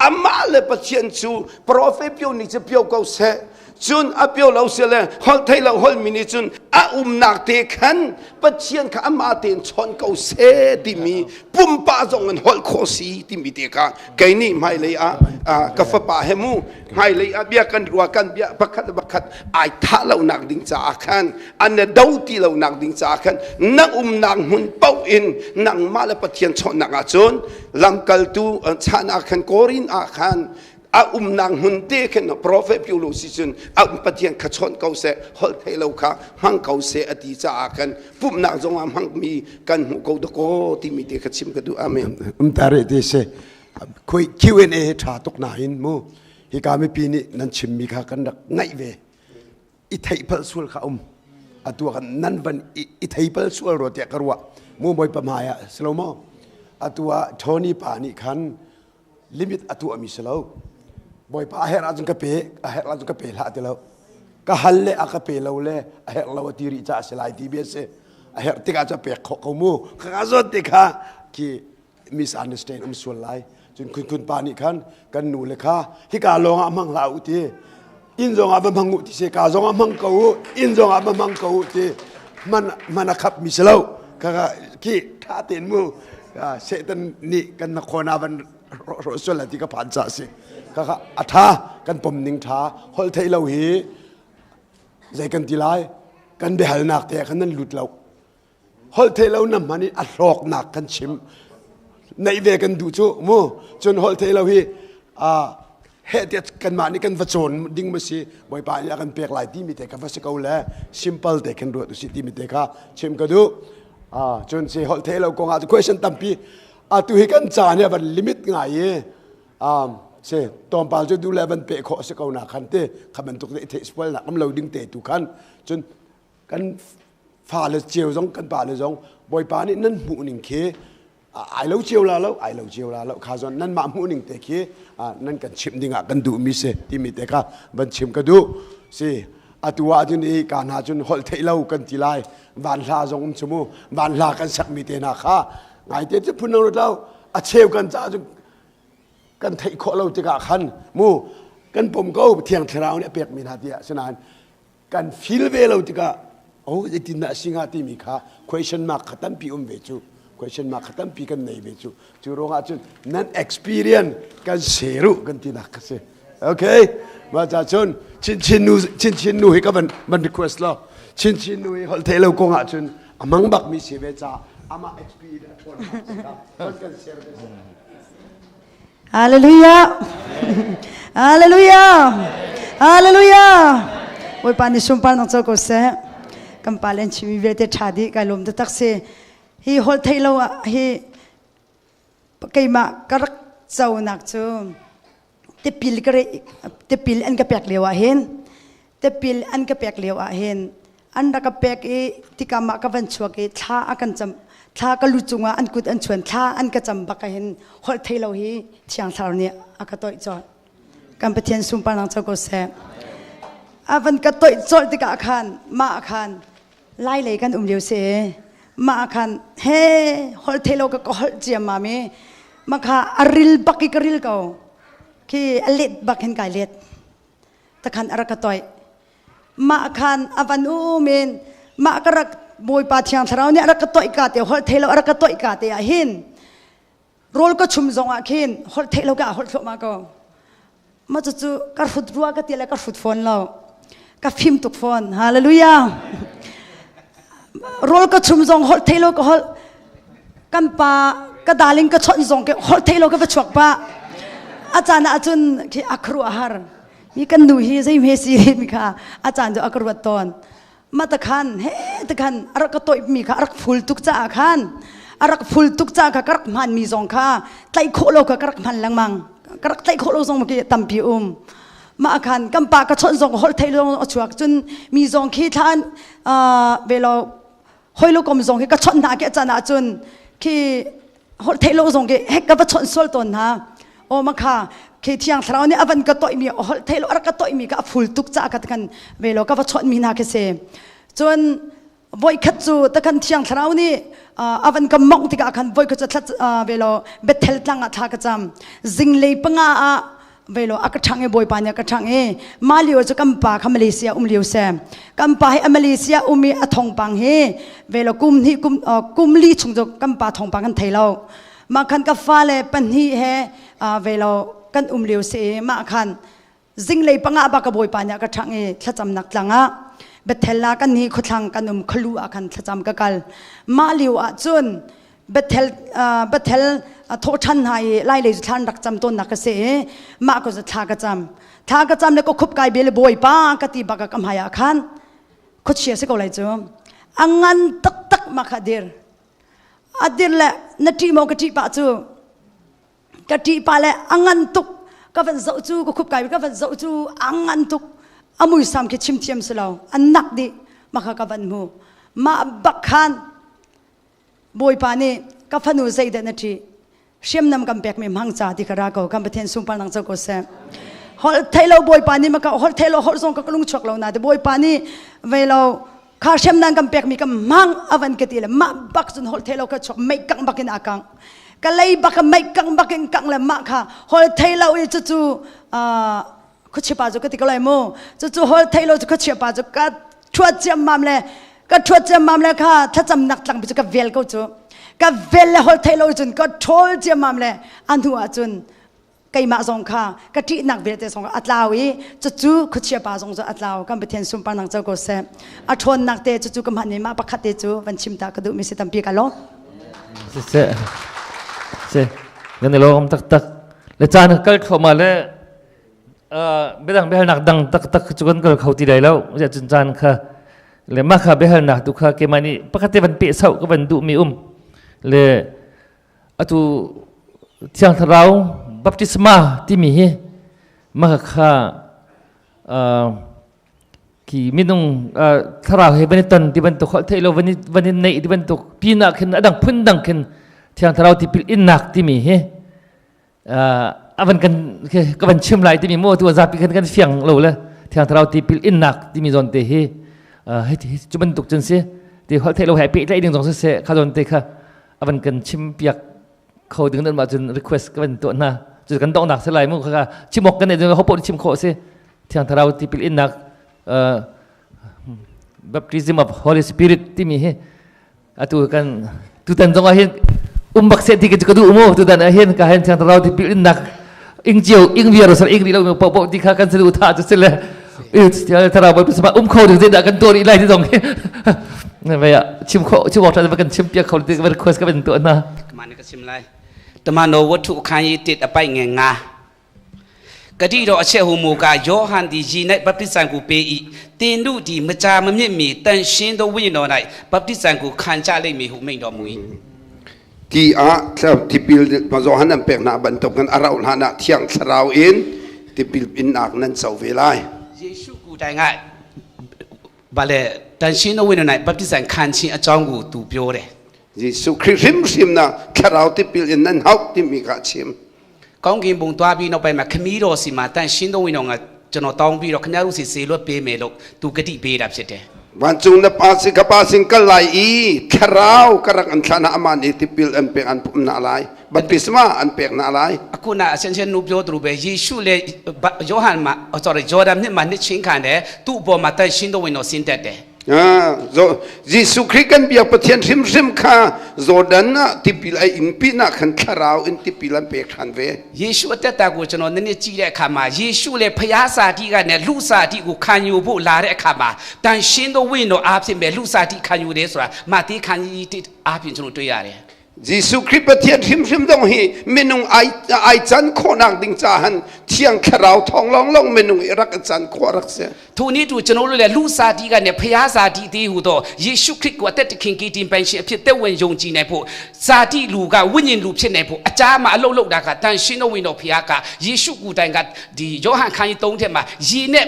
Speaker 3: Amah le Pathian cu profet pio nih cu pio ko seh. Cun a pio lo si le holh thei lo holh mi nih cun a umnak te khan Pathian kha amah tein chawn ko seh timi pumpa zong in holh khawh si timi te kha kei nih hmailei ah ka fapa he mu hmailei ah bia kan rua kan bia pakhat le pakhat ai thah lo nak ding caah khan an na do ti lo nak ding caah khan na umnak hmun paoh in nangmah le Pathian chawnhnak ahcun lamkaltu chan ah khan Korin ah khan a umnak hmun te khin prophet piu si cun a um Pathian kha chawnh ko seh holh thei lo kha hmang ko seh a ti caah khan pumhnak zong ah hmangmi kan hmuh ko dakaw timi te kha chim ka duh amen.
Speaker 8: Umtare te se khoi Q&A he tha tuk nain mu hika mipi nih nan chimmi kha kan rak ngaih ve i theihpal sual kha um atu kan nan van i theipal sual ro tiah ka ruah mu moi pa hmai ah silo mo atu ah Tony pa nih khan limit a tuahmi si lo bawipa a herh ahcun ka pe a herh ahcun ka pe hlah ti lo ka hal le a ka pe lo le a herh lo a ti rih caah si lai ti bia si a herh tikah cu a pek khawh ko mu ka ka zawt ti kha khi misunderstand um sual lai cun khun khun pa nih khan kan nu le kha hika lawng ah hmang hlah u ti inn zong ah va hmang u ti se ka zong ah hmang ko u inn zong ah va hmang ko u ti man man a khap mi si lo kha khi tha ten mu Satan nih kan na khona van ro sual la ti ka phan cha si kha kha a tha kan pom ning tha hol thei lo hi zei kan ti lai kan biahalnak te khan nan lut lo hol thei lo na hman i a hlawknak kan chim neih ve kan duh cu mu cun hol thei lo hi heh tiah kanmah nih kan va cawn ding ma si bawipa nih a kan pek lai timi te kha va si ko le simple te khin ruat usih timi te kha chim ka duh cun si holh thei lo kong ah question tampi atu hi kan ca nih a van limit ngai i si tlawmpal cu duh le van peh khawh si ko na khan te kha bantuk te theih sual nak am lo ding te tu khan cun kan fale cio zong kan pale zong bawipa nih nan hmuh ning khi ai lo cio la lo ai lo cio la lo kha zon nan mah hmuh ning te khi nan kan chimh ding ah kan duh mi si timi te kha van chim ka duh si atu ah cun i ka hna cun holh theih lo kan ti lai van hla zong um chumu van hla kan sak mi te hna kha ngai te cu phun lo lo a cheu kan ca cu kan theih khawh lo tikah khan mu kan pom ko thiang thlarau nih a pek mi hna tiah sinain kan feel ve lo tikah oh zeitin dah si hnga timi kha question mark kha tampi um ve cu question mark kha tampi kan nei ve cu cu ruangah cun nan experience kan share u kan ti nak kha si okay mah ca cun chin chin nu chin chin nu hi ka van van request lo chin chin nu hi holh thei lo kong ah cun a mang bak mi si ve ca amah experience a ṭhawn kan kan share ve
Speaker 7: Hallelujah. Hallelujah. Hallelujah. Bawipa nih sunpar nak co ko seh. Kan pa len chimi vialte tha dih kai lawm taktak si. Hi hol thei lo ah hi keimah ka rak co nak cu tipil ka re tipil an ka pek lio ah hin tipil an ka pek lio ah hin an rak ka pek i tikam ah ka van chuak i thla a kan cam thla ka lu cungah an kut an chuan thla an ka cam bak hin holh thei lo hi thiang thlarau nih a ka toih colh kan pathian sunparnak co ko seh a van ka toih colh tikah khan mah khan lai lei kan um lio si mah khan he holh thei lo ka ka holh ciam ma mi ma kha a ril bak i ka ril ko khi a let bak hin kai let takhan a rak ka toih mah khan a van um in mah ka rak Bawipa Thiang Thlarau nih a rak ka toih ka te holh thei lo a rak ka toih ka te ah hin rawl ka chum zong ah khin holh theih lo ka holh thluahmah ko. Ma cucu ka hrut rua ka ti le ka hrut fawn lo. Ka fim tuk fawn. Hallelujah. Rawl ka chum zong holh thei lo ka holh. Kan pa ka darling ka chawnh zong ke holh thei lo ka va chuak pa. A caan ah cun khi a khuaruah har. Mi kan nu hi zei hme si mi kha a caan cu a ka ruat tawn. Ma ta khan he ta khan a rak ka toih mi kha a rak ful tuk caah khan a rak ful tuk caah kha ka rak hman mi zong kha tlaih khawh lo kha ka rak hman lengmang. Ka rak tlaih khawh lo zong ki tampi um. Mah khan kan pa ka chawnh zong holh thei zong a chuak cun mi zong khi thlan ve lo hoi lo kom zong khi ka chawnh hna ke chan ah cun khi holh thei lo zong khi hek ka va chawnh sual tawn hna. O ma kha khi Thiang Thlarau nih a van ka toih mi holh thei lo a rak ka toih mi ka a ful tuk ca ka kan ve lo ka va chawnh mi hna khi si. Cun voikhat cu takhan Thiang Thlarau nih a van ka mongh tikah khan voikhat cu thla ve lo Bethel tlang ah thla ka cam. Zinglei panga ah ve lo a ka ṭhang i Bawipa nih a ka ṭhang i mah lio cu kan pa kha Malaysia um lio si. Kan pa hi a Malaysia um i a thawngpang hi ve lo kum hnih kum kum li chung cu kan pa thawngpang kan thei lo. Mah khan ka fale pahnih he ve lo kan um lio si i mah khan zinglei panga ba ka Bawipa nih a ka ṭhang i thlacamnak tlang ah Bethel ah kan hi khuathlang kan um khualu ah khan thlacam ka kal. Mah lio ah cun Bethel Bethel thawhṭhan hna i lailei cu thla an rak cam tawnnak ka si i mah ko cu thla ka cam. Thla ka cam le ka khup kai bel Bawipa ka ti bak ah ka hmai ah khan khuachia si ko lai cu. A ngan taktak mah kha dir. A dir le na ṭih maw ka ṭih pah cu ka ṭih pa le a ngan tuk ka van zoh cu ka khup kai ka van zoh cu a ngan tuk a muisam khi chim thiam si lo a nak dih mah kha ka van hmu. Mah bak khan Bawipa nih ka fanu zeidah na ṭih hriamnam kan pekmi hmang ca ti kha ra ko kan Pathian sunpar nang co ko seh. Holh thei lo Bawipa nih maka holh thei lo holh zong ka lung chuak lo na te Bawipa nih ve lo kha hriamnam kan pekmi ka hmang avan ka ti le mah bak cun holh thei lo ka chuak mei kang bakin a kang ka lei bak mei kang bakin kang le mah kha holh thei lo i cucu khuachia pa cu ka ti ko lai mu cucu holh thei lo cu khuachia pa cu ka thuat ciammam le ka thuat ciammam le kha thlacamnak tlang cu ka vel ko cu ka vel le holh thei lo cun ka ṭhawl ciammam le a hnu ah cun keimah zong kha ka ṭihnak vialte zong a tlau i cucu khuachia pa zong cu a tlau. Kan Pathian sunparnak co ko seh. A ṭhawnnak te cucu ka hman i mah pakhat te cu van chim ta ka duh mi si. Tampi ka lawm.
Speaker 1: Siseh se kan i lawm taktak le caan kal thluahmah le biadang biahalnak dang taktak cu kan kal kho ti lai lo ziah cun caan kha le mah kha biahalnak tu kha keimah nih pakhat te van peh sauh ka van duh mi um le atu Thiang Thlarau baptisma timi hi mah kha ki minung thlarau he van i ton ti bantuk holh theih lo van i van i neih ti bantuk pinah khin adang phun dang khin Thiang Thlarau tipil innak timi hi a van kan ka van chim lai timi mu tu zapi khan kan fiang lo le Thiang Thlarau tipil innak timi zawn te hi cu bantuk cun si ti holh theih lo he pehtlaih ding zong siseh kha zawn te kha a van kan chim piak kho ding nan mah cun request ka van tuah hna cu kan donghnak si lai mu kha chim awk kan nei ho poh chim khawh si. Thiang Thlarau tipil innak, baptism of Holy Spirit timi hi atu kan tutan zong ah hin um bak se ti ka duh mu. Tutan ah hin ka hen Thiang Thlarau tipil innak ing cio ing viar sar ing ri lo po po ti kha kan selu tha chu sile Thiang Thlarau baptisma um kho ding zeidah kan tuah rih lai ti zong hi ne ya chim kho chim awk tha kan chim piak kho ti ka request ka van tuah na
Speaker 2: မနကစိမလိုက်တမန်တော်ဝတ္ထုအခန်းကြီး1အပိုက်ငယ်9ဂတိတော်အချက်ဟူမူကားယောဟန်သည်ရေ၌ဗပတိဇံကိုပေး၏တင်တို့သည်မကြာမမြင့်မီတန်ရှင်းသောဝိညာဉ်တော်၌ဗပတိဇံကိုခံကြလိမ့်မည်ဟုမိန့်တော်မူ၏
Speaker 3: ti a tipil Johan an pek na bantuk kan arau hlan ah Thiang Thlarau in tipil innak nan co ve lai.
Speaker 2: ယေရှုကိုယ်တိုင်ကဘာလဲတန်ရှင်းသောဝိညာဉ်တော်၌ဗပတိဇံခံခြင်းအကြောင်းကိုသူပြောတယ်
Speaker 3: Jesuh Khrih hrimhrim na Thlarau tipil in nan hauh timi kha chim.
Speaker 2: ကောင်းကင်ဘုံသွားပြီးနောက်ပိုင်းမှာခမည်းတော်စီမှာတန်ရှင်းသောဝိညာဉ်တော်ကကျွန်တော်တောင်းပြီးတော့ခင်ဗျားတို့စီစေလွတ်ပေးမယ်လို့သူဂတိပေးတာဖြစ်တယ်
Speaker 3: Vancung na pa si ka pa sin kal lai i Thlarau ka rak an thlah na ama nih tipil an pek an pum na lai baptisma an pek na lai.
Speaker 2: အခုနအရှင်ရှင်နူပြောသူလိုပဲယေရှုလည်းယောဟန်မှာ sorry ဂျော်ဒန်မြစ်မှာနှစ်ချင်းခံတယ်သူ့အပေါ်မှာတန်ရှင်းသောဝိညာဉ်တော်ဆင်းသက်တယ်။
Speaker 3: Jesuh Khrih kan biak Pathian hrimhrim kha Jordan ah tipil a in pinah khan thlarau in tipil an pek ṭhan ve.
Speaker 2: Jesuh a teta ku chano nani chi le kha ma Jesuh le phaya sa ti ka ne lu sa ti ku khan yu bu la re kha ma tan shin do win no a phin be lu sa ti khan yu de sura ma ti khan yi ti a phin chano tui ya re.
Speaker 3: Jesuh Khrih Pathian hrimhrim zong hi minung ai can khawhnak ding cahan Thiang Thlarau thawng lawnglawng minung i rak i can khawh rak si.
Speaker 2: ထိုနည်းတူကျွန်တော်တို့လည်းလူစားတီကနေဖျားစားတီတီဟူသောယေရှုခရစ်ကိုအသက်တခင်ကတင်ပိုင်ရှင်အဖြစ်သက်ဝင်ယုံကြည်နိုင်ဖို့ဇာတိလူကဝိညာဉ်လူဖြစ်နိုင်ဖို့အကြမှာအလုတ်လုတ်တာကတန်ရှင်းတော်ဝင်တော်ဖျားကယေရှုကိုယ်တိုင်ကဒီယောဟန်ခန်းကြီး3ထက်မှာယေနဲ့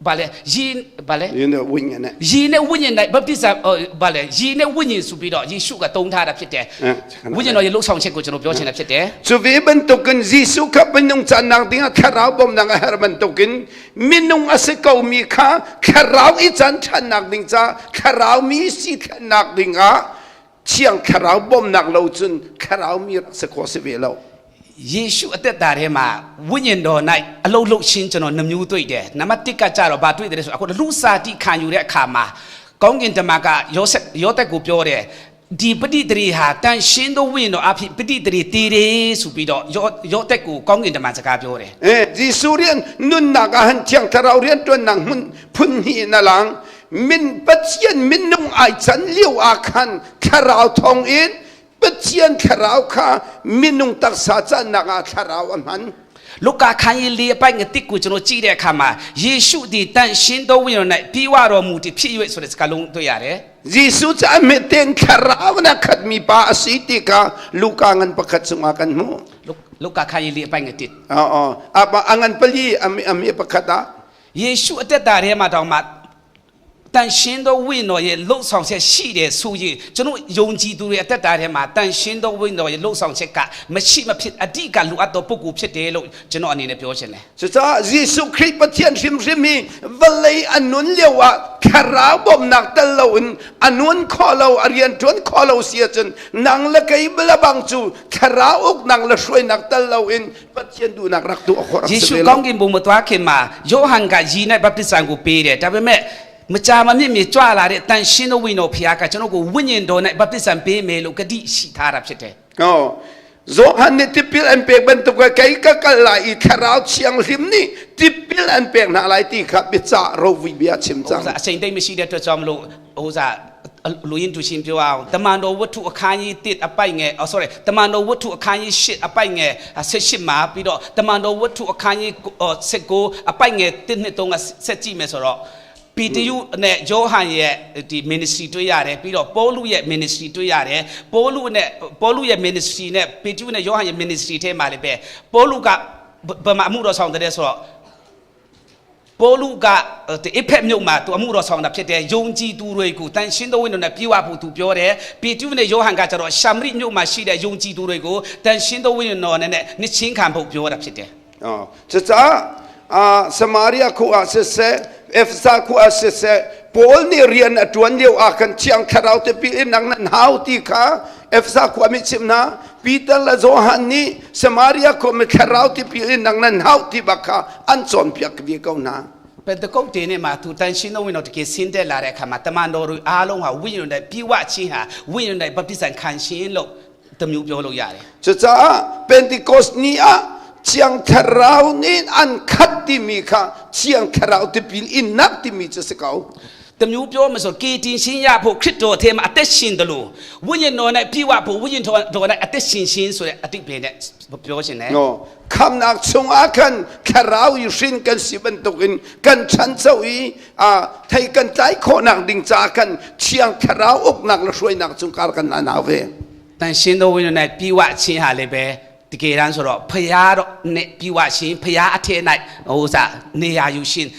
Speaker 2: ဘာလဲယေဘာလဲ
Speaker 3: ယေနဲ့ဝိညာဉ်နဲ့
Speaker 2: ယေနဲ့ဝိညာဉ်နဲ့ဗပတိဇာဘာလဲယေနဲ့ဝိညာဉ်ဆိုပြီးတော့ယေရှုကတုံးထားတာဖြစ်တယ်ဝိညာဉ်တော်ရဲ့လှုပ်ဆောင်ချက်ကိုကျွန်တော်ပြောချင်တာဖြစ်တယ်
Speaker 3: Cu ve bantukin Jesuh kha minung cannak dingah thlarau bawmnak a herh bantukin minung a si komi kha thlarau i can ṭhannak ding ca thlarau mi si thlennak dingah thiang thlarau bawmnak lo cun thlarau mi rak si khawh si ve lo.
Speaker 2: ယေရှုအသက်တာထဲမှာဝိညာဉ်တော်၌အလုံးလုံးရှင်းကျွန်တော်နှမျိုးတွေ့တယ်နံပါတ်1ကကြတော့ဘာတွေ့တယ်လဲဆိုအခုလူစာတိခံယူတဲ့အခါမှာကောင်းကင်တမန်ကယောဆက်ယောသက်ကိုပြောတယ်ဒီပဋိတရေဟာတန်ရှင်းသောဝိညာဉ်တော်အဖြစ်ပဋိတရေတည်တယ်ဆိုပြီးတော့ယောယောသက်ကိုကောင်းကင်တမန်စကားပြောတယ်
Speaker 3: Eh, Jesuh rian nunnak ah han thiang thlarau rian ṭuannak hmun phun hnih in a lang. Min Pathian minung ai can lio ah khan thlarau thawng in Pathian thlarau kha minung taksa cannak ah thlarau a hman.
Speaker 2: လုကာခန်းကြီးလေးအပိုင်ငတစ်ကိုကျွန်တော်ကြည့်တဲ့အခါမှာယေရှုဒီတန်ရှင်းသောဝိညာဉ်တော်၌ပြီးဝတော်မူတည်ဖြစ်၍ဆိုတဲ့စကားလုံးတွေ့ရတယ်
Speaker 3: Jesuh cu a meten thlarau na khatmi pa a si ti kha Luka ngan pakhat chungah kan hmuh.
Speaker 2: လုကာခန်းကြီးလေးအပိုင်ငတစ်
Speaker 3: Oo. Apa angan pali ami ami pakhat ah.
Speaker 2: ယေရှုအသက်တာထဲမှာတောင်မှတန်ရှင်းသောဝိညာဉ်တော်ရဲ့လှုပ်ဆောင်ချက်ရှိတယ်ဆိုရင်ကျွန်တော်ယုံကြည်သူတွေအသက်တာထဲမှာတန်ရှင်းသောဝိညာဉ်တော်ရဲ့လှုပ်ဆောင်ချက်ကမရှိမဖြစ်အဓိကလိုအပ်သောပုဂ္ဂိုလ်ဖြစ်တယ်လို့ကျွန်တော်အနေနဲ့ပြောချင်တယ်
Speaker 3: Cucaah Jesuh Khrih Pathian hrimhrim hi vawlei a nun lio ah thlarau bawmhnak tel loin a nun khawh lo a rian ṭuan khawh lo si ahcun nang le kei lebang cu thlarau uknak le hruainak tel loin Pathian duhnak rak tuah khawh rak
Speaker 2: ယေ
Speaker 3: si
Speaker 2: ရှု
Speaker 3: ve
Speaker 2: ကော
Speaker 3: lo.
Speaker 2: င်းကင်ဘုံမသွားခင်မှာယောဟန်ကယီ၌ဗပတိဇံကိုပေးတယ်ဒါပေမဲ့မကြာမမြင့်မြင့်ကြွလာတဲ့တန်ရှင်းသောဝိညာဉ်တော်ဖခင်ကကျွန်တော်ကိုဝိညာဉ်တော်၌ဗပတိဇံပေးမယ်လို့ဂတိရှိထားတာဖြစ်တယ်
Speaker 3: Oh. Johan nih tipil an pek bantuk ke kei ka kal lai i thlarau thianghlim nih tipil an pek hna lai ti kha biacah rovi bia chim
Speaker 2: ဟို
Speaker 3: cang.
Speaker 2: စားအချိန်တိတ်မရှိတဲ့အတွက်ကြောင့်မလို့ဟိုစားလူရင်းတူရှင်ပြောအောင်တမန်တော်ဝတ္ထုအခန်းကြီး1အပိုက်ငယ်အော် sorry တမန်တော်ဝတ္ထုအခန်းကြီး8အပိုက်ငယ်18မှာပြီးတော့တမန်တော်ဝတ္ထုအခန်းကြီး19အပိုက်ငယ်1နှစ်3ကဆက်ကြည့်မယ်ဆိုတော့ပီတယုနဲ့ယောဟန်ရဲ့ဒီ ministry တွေ့ရတယ်ပြီးတော့ပေါလုရဲ့ ministry တွေ့ရတယ်ပေါလုနဲ့ပေါလုရဲ့ ministry နဲ့ပီတယုနဲ့ယောဟန်ရဲ့ ministry ထဲမှာလည်းပဲပေါလုကဘယ်မှာအမှုတော်ဆောင်တဲ့ဆိုတော့ ပေါလုကဒီအဖက်မြို့မှာသူအမှုတော်ဆောင်တာဖြစ်တယ်ယုံကြည်သူတွေကိုတန်ရှင်းသောဝိညာဉ်နဲ့ပြေဝဖို့သူပြောတယ်ပေတရုနဲ့ယောဟန်ကကျတော့ရှမရိမြို့မှာရှိတဲ့ယုံကြည်သူတွေကိုတန်ရှင်းသောဝိညာဉ်တော်နဲ့နှစ်ချင်းခံဖို့ပြောတာဖြစ်တယ်
Speaker 3: Oh. Cucaah Samaria khua ah siseh, Efesa khua ah siseh, Paul nih rian a ṭuan lio ah khan Thiang Thlarau tipil in nang nan hau ti kha Efesa khua mi chimh hna. Peter le Johan nih Samaria khua mi Thlarau tipil in nang nan hau ti bak kha an cawnpiak ve ko hna.
Speaker 2: ပန်တကုတ်တေနဲ့မှာသူတန်ရှင်းသောဝိညာဉ်တော်တကယ်ဆင်းသက်လာတဲ့အခါမှာတမန်တော်တွေအားလုံးဟာဝိညာဉ်တော်ပြေဝခြင်းဟာဝိညာဉ်တော်ဗပ္တိဇံခံခြင်းလို့တမျိုးပြောလို့ရတယ်
Speaker 3: Cucaah Pentecost ni ah Thiang Thlarau nih an khat timi kha Thiang Thlarau tipil innak timi cu si ko.
Speaker 2: တမျိုးပြောမဆိုကေတင်ရှင်ရဖို့ခရစ်တော်ထဲမှာအသက်ရှင်တယ်လို့ဝိညာဉ်တော်နဲ့ပြေဝဖို့ဝိညာဉ်တော်နဲ့အသက်ရှင်ခြင်းဆိုတဲ့အတိတ်ပဲနဲ့ပြောရှင်တယ်
Speaker 3: No, khamnak chungah khan thlarau i hrin kan si bantukin kan ṭhancho i thei kan tlai khawhnak ding caah khan thiang thlarau uknak le hruainak cung kar kan anau ve.
Speaker 2: တန်ရှင်တော်ဝိညာဉ်နဲ့ပြေဝခြင်းဟာလည်းပဲတကယ်တမ်းဆိုတော့ဖရာတော့နဲ့ပြေဝခြင်းဖရာအထက်၌ဟိုစားနေရာယူရှင်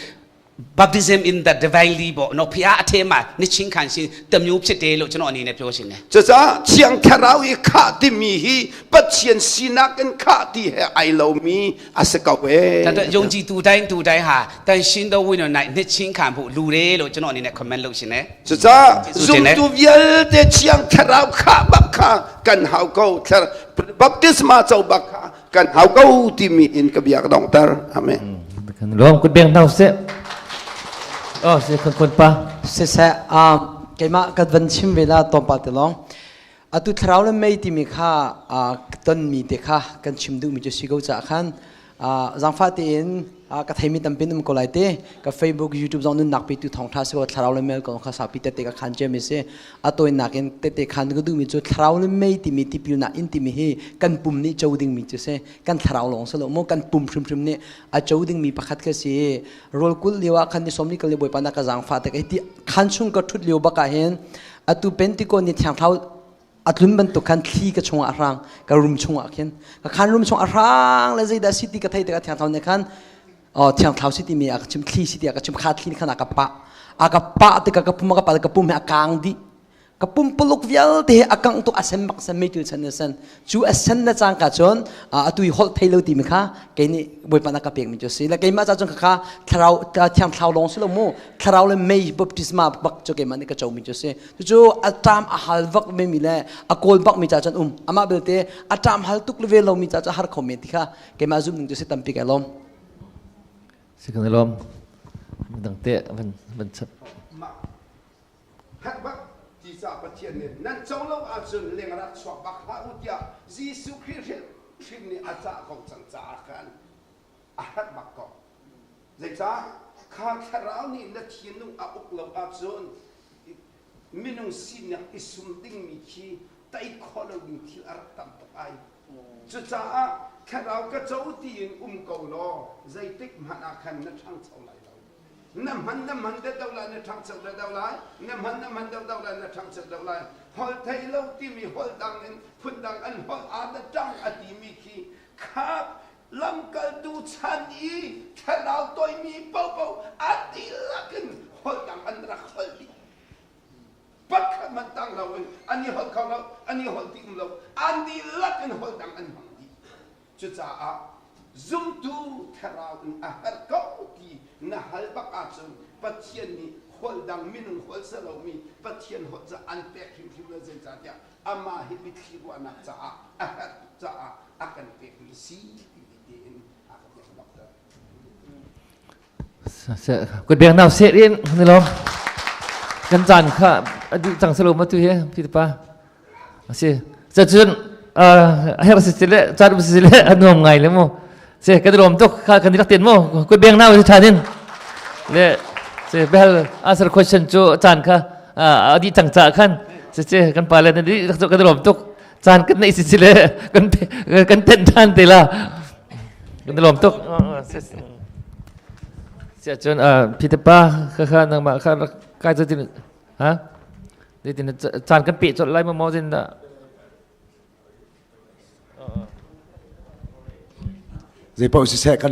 Speaker 2: baptism in the divinely ပေါ့နော်ဖရာအထက်မှာနှစ်ချင်းခံရှင်တမျိုးဖြစ်တယ်လို့ကျွန်တော်အနေနဲ့ပြောရှင်တယ်
Speaker 3: Cucaah thiang thlarau i khah timi hi Pathian sinak in khah ti he ai lomi a si ko
Speaker 2: ဒါ
Speaker 3: ee.
Speaker 2: တော့ယုံကြည်သူတိုင်းသူတိုင်းဟာတန်ရှင်တော်ဝိညာဉ်၌နှစ်ချင်းခံဖို့လူတယ်လို့ကျွန်တော်အနေနဲ့ comment လုပ်ရှင်တယ်
Speaker 3: Cucaah zumtu vialte thiang thlarau khah bak kha kan hau ko. Baptisma co bak kha kan hau ko timi in ka bia ka donghter. Amen.
Speaker 1: รวมคุณเบียงเท่าเสียอ๋อเสียคนคนปะ
Speaker 4: Siseh, keimah ka van chim ve la tlawmpal te lawng. Atu thlarau le mei timi kha tonmi te kha kan chim duhmi cu si ko caah khan zaangfah tein ka theimi tampi um ko lai te. Ka Facebook, YouTube zong nunnak petu thawngtha si ko thlarau le mei kong kha saupi tete ka khan ciami si. A tawinak in tete khan ka duhmi cu thlarau le mei timi tipilnak in timi hi kan pum nih co dingmi cu si. Kan thlarau lawng si lo mu, kan pum hrimhrim nih a co dingmi pakhat kha si. Rawl kulh lio ah khan ni 40 kal le Bawipa na ka zaangfah te ka ti khan chung ka thut lio bak ah hin atu Pentecost ni thiang thlarau a tlun bantuk khan thli ka chungah a hrang, ka room chungah khin ka khan room chung a hrang le zeidah si ti ka thei tikah thiang thlarau nih khan thiang thlarau si timi a ka chim, thli si ti a ka chim, kha thli khan a ka pah, a ka pah tikah ka pum a ka pah ka pum he a kang dih, ka pumpuluk vialte he a kangh tuk, a sen bak sen meitul sen na sen cu a sen na cangka cun atu i holh thei lo timi kha kei nih Bawipa na ka pek mi cu si le keimah ca cun kha thlarau thiang thlarau lawng si lo mu, thlarau le mei baptisma bak cu keimah nih ka co mi cu si. Cucu a ṭam a hal vak mi le a kawl bak mi ca cun um amah belte a ṭam hal tuk le ve lo mi ca cu har kho men ti kha keimah zum ning cu si. Tampi kai lawm.
Speaker 1: Si kan i lawm. Dang te van van chap.
Speaker 3: Herh bak ti caah Pathian nih nan co lo ahcun leng rak chuak bak hlah u tiah Jesuh Khrih hrimhrim nih a cah ko cang caah khan a herh bak ko. Zeicah? Kha thlarau nih na thinlung a uk lo ahcun minung sinak i sum dingmi khi tei khawh lo ding thil a rak tam tuk ai. Cucaah thlarau ka co tiin um ko law zeitik hmanh ah khan na ṭhangcho lai lo. Na hman na hman deuh lai, na ṭhangcho deuh lai, na hman na hman deuh lai, na ṭhangcho deuh lai. Holh thei lo timi holh dang in phun dang an holh aa da ṭang a timi khi kha lamkaltu chan i thlarau toimi paohpaoh a dihlak in holh dang an rak holh dih. Pakhat hmanh tang loin an i holh kho lo, an i holh ti um lo, an dihlak in holh dang an hmang dih. Cucaah zumtu thlarau in a herh ko ti na hal bak ahcun Pathian nih holh dang minung holh si lomi Pathian holh ca an pek hrimhrim lo, zeicahtiah amah hi mitthli ruahnak caah a herh tuk caah a kan pekmi si timi tein a ka pek doctor.
Speaker 1: Kut beng nau seh in ni lom kan caan kha a dih cang selo ma tu hi pi pa si cun a her si le caan si le a nuam ngai le mu se kan lom tuk kha kan rak ten mu kut beng nau si than in le se bel answer question cu caan kha a dih cang ca khan se se kan pa le na di kan lom tuk caan kan nei si le kan kan ten than te la. Kan lawm tuk. Siah cun Peter pa kha kha nangmah kha rak kai cu tin ha tin caan kan peh colh lai maw maw zin dah.
Speaker 8: Zei paoh siseh kan.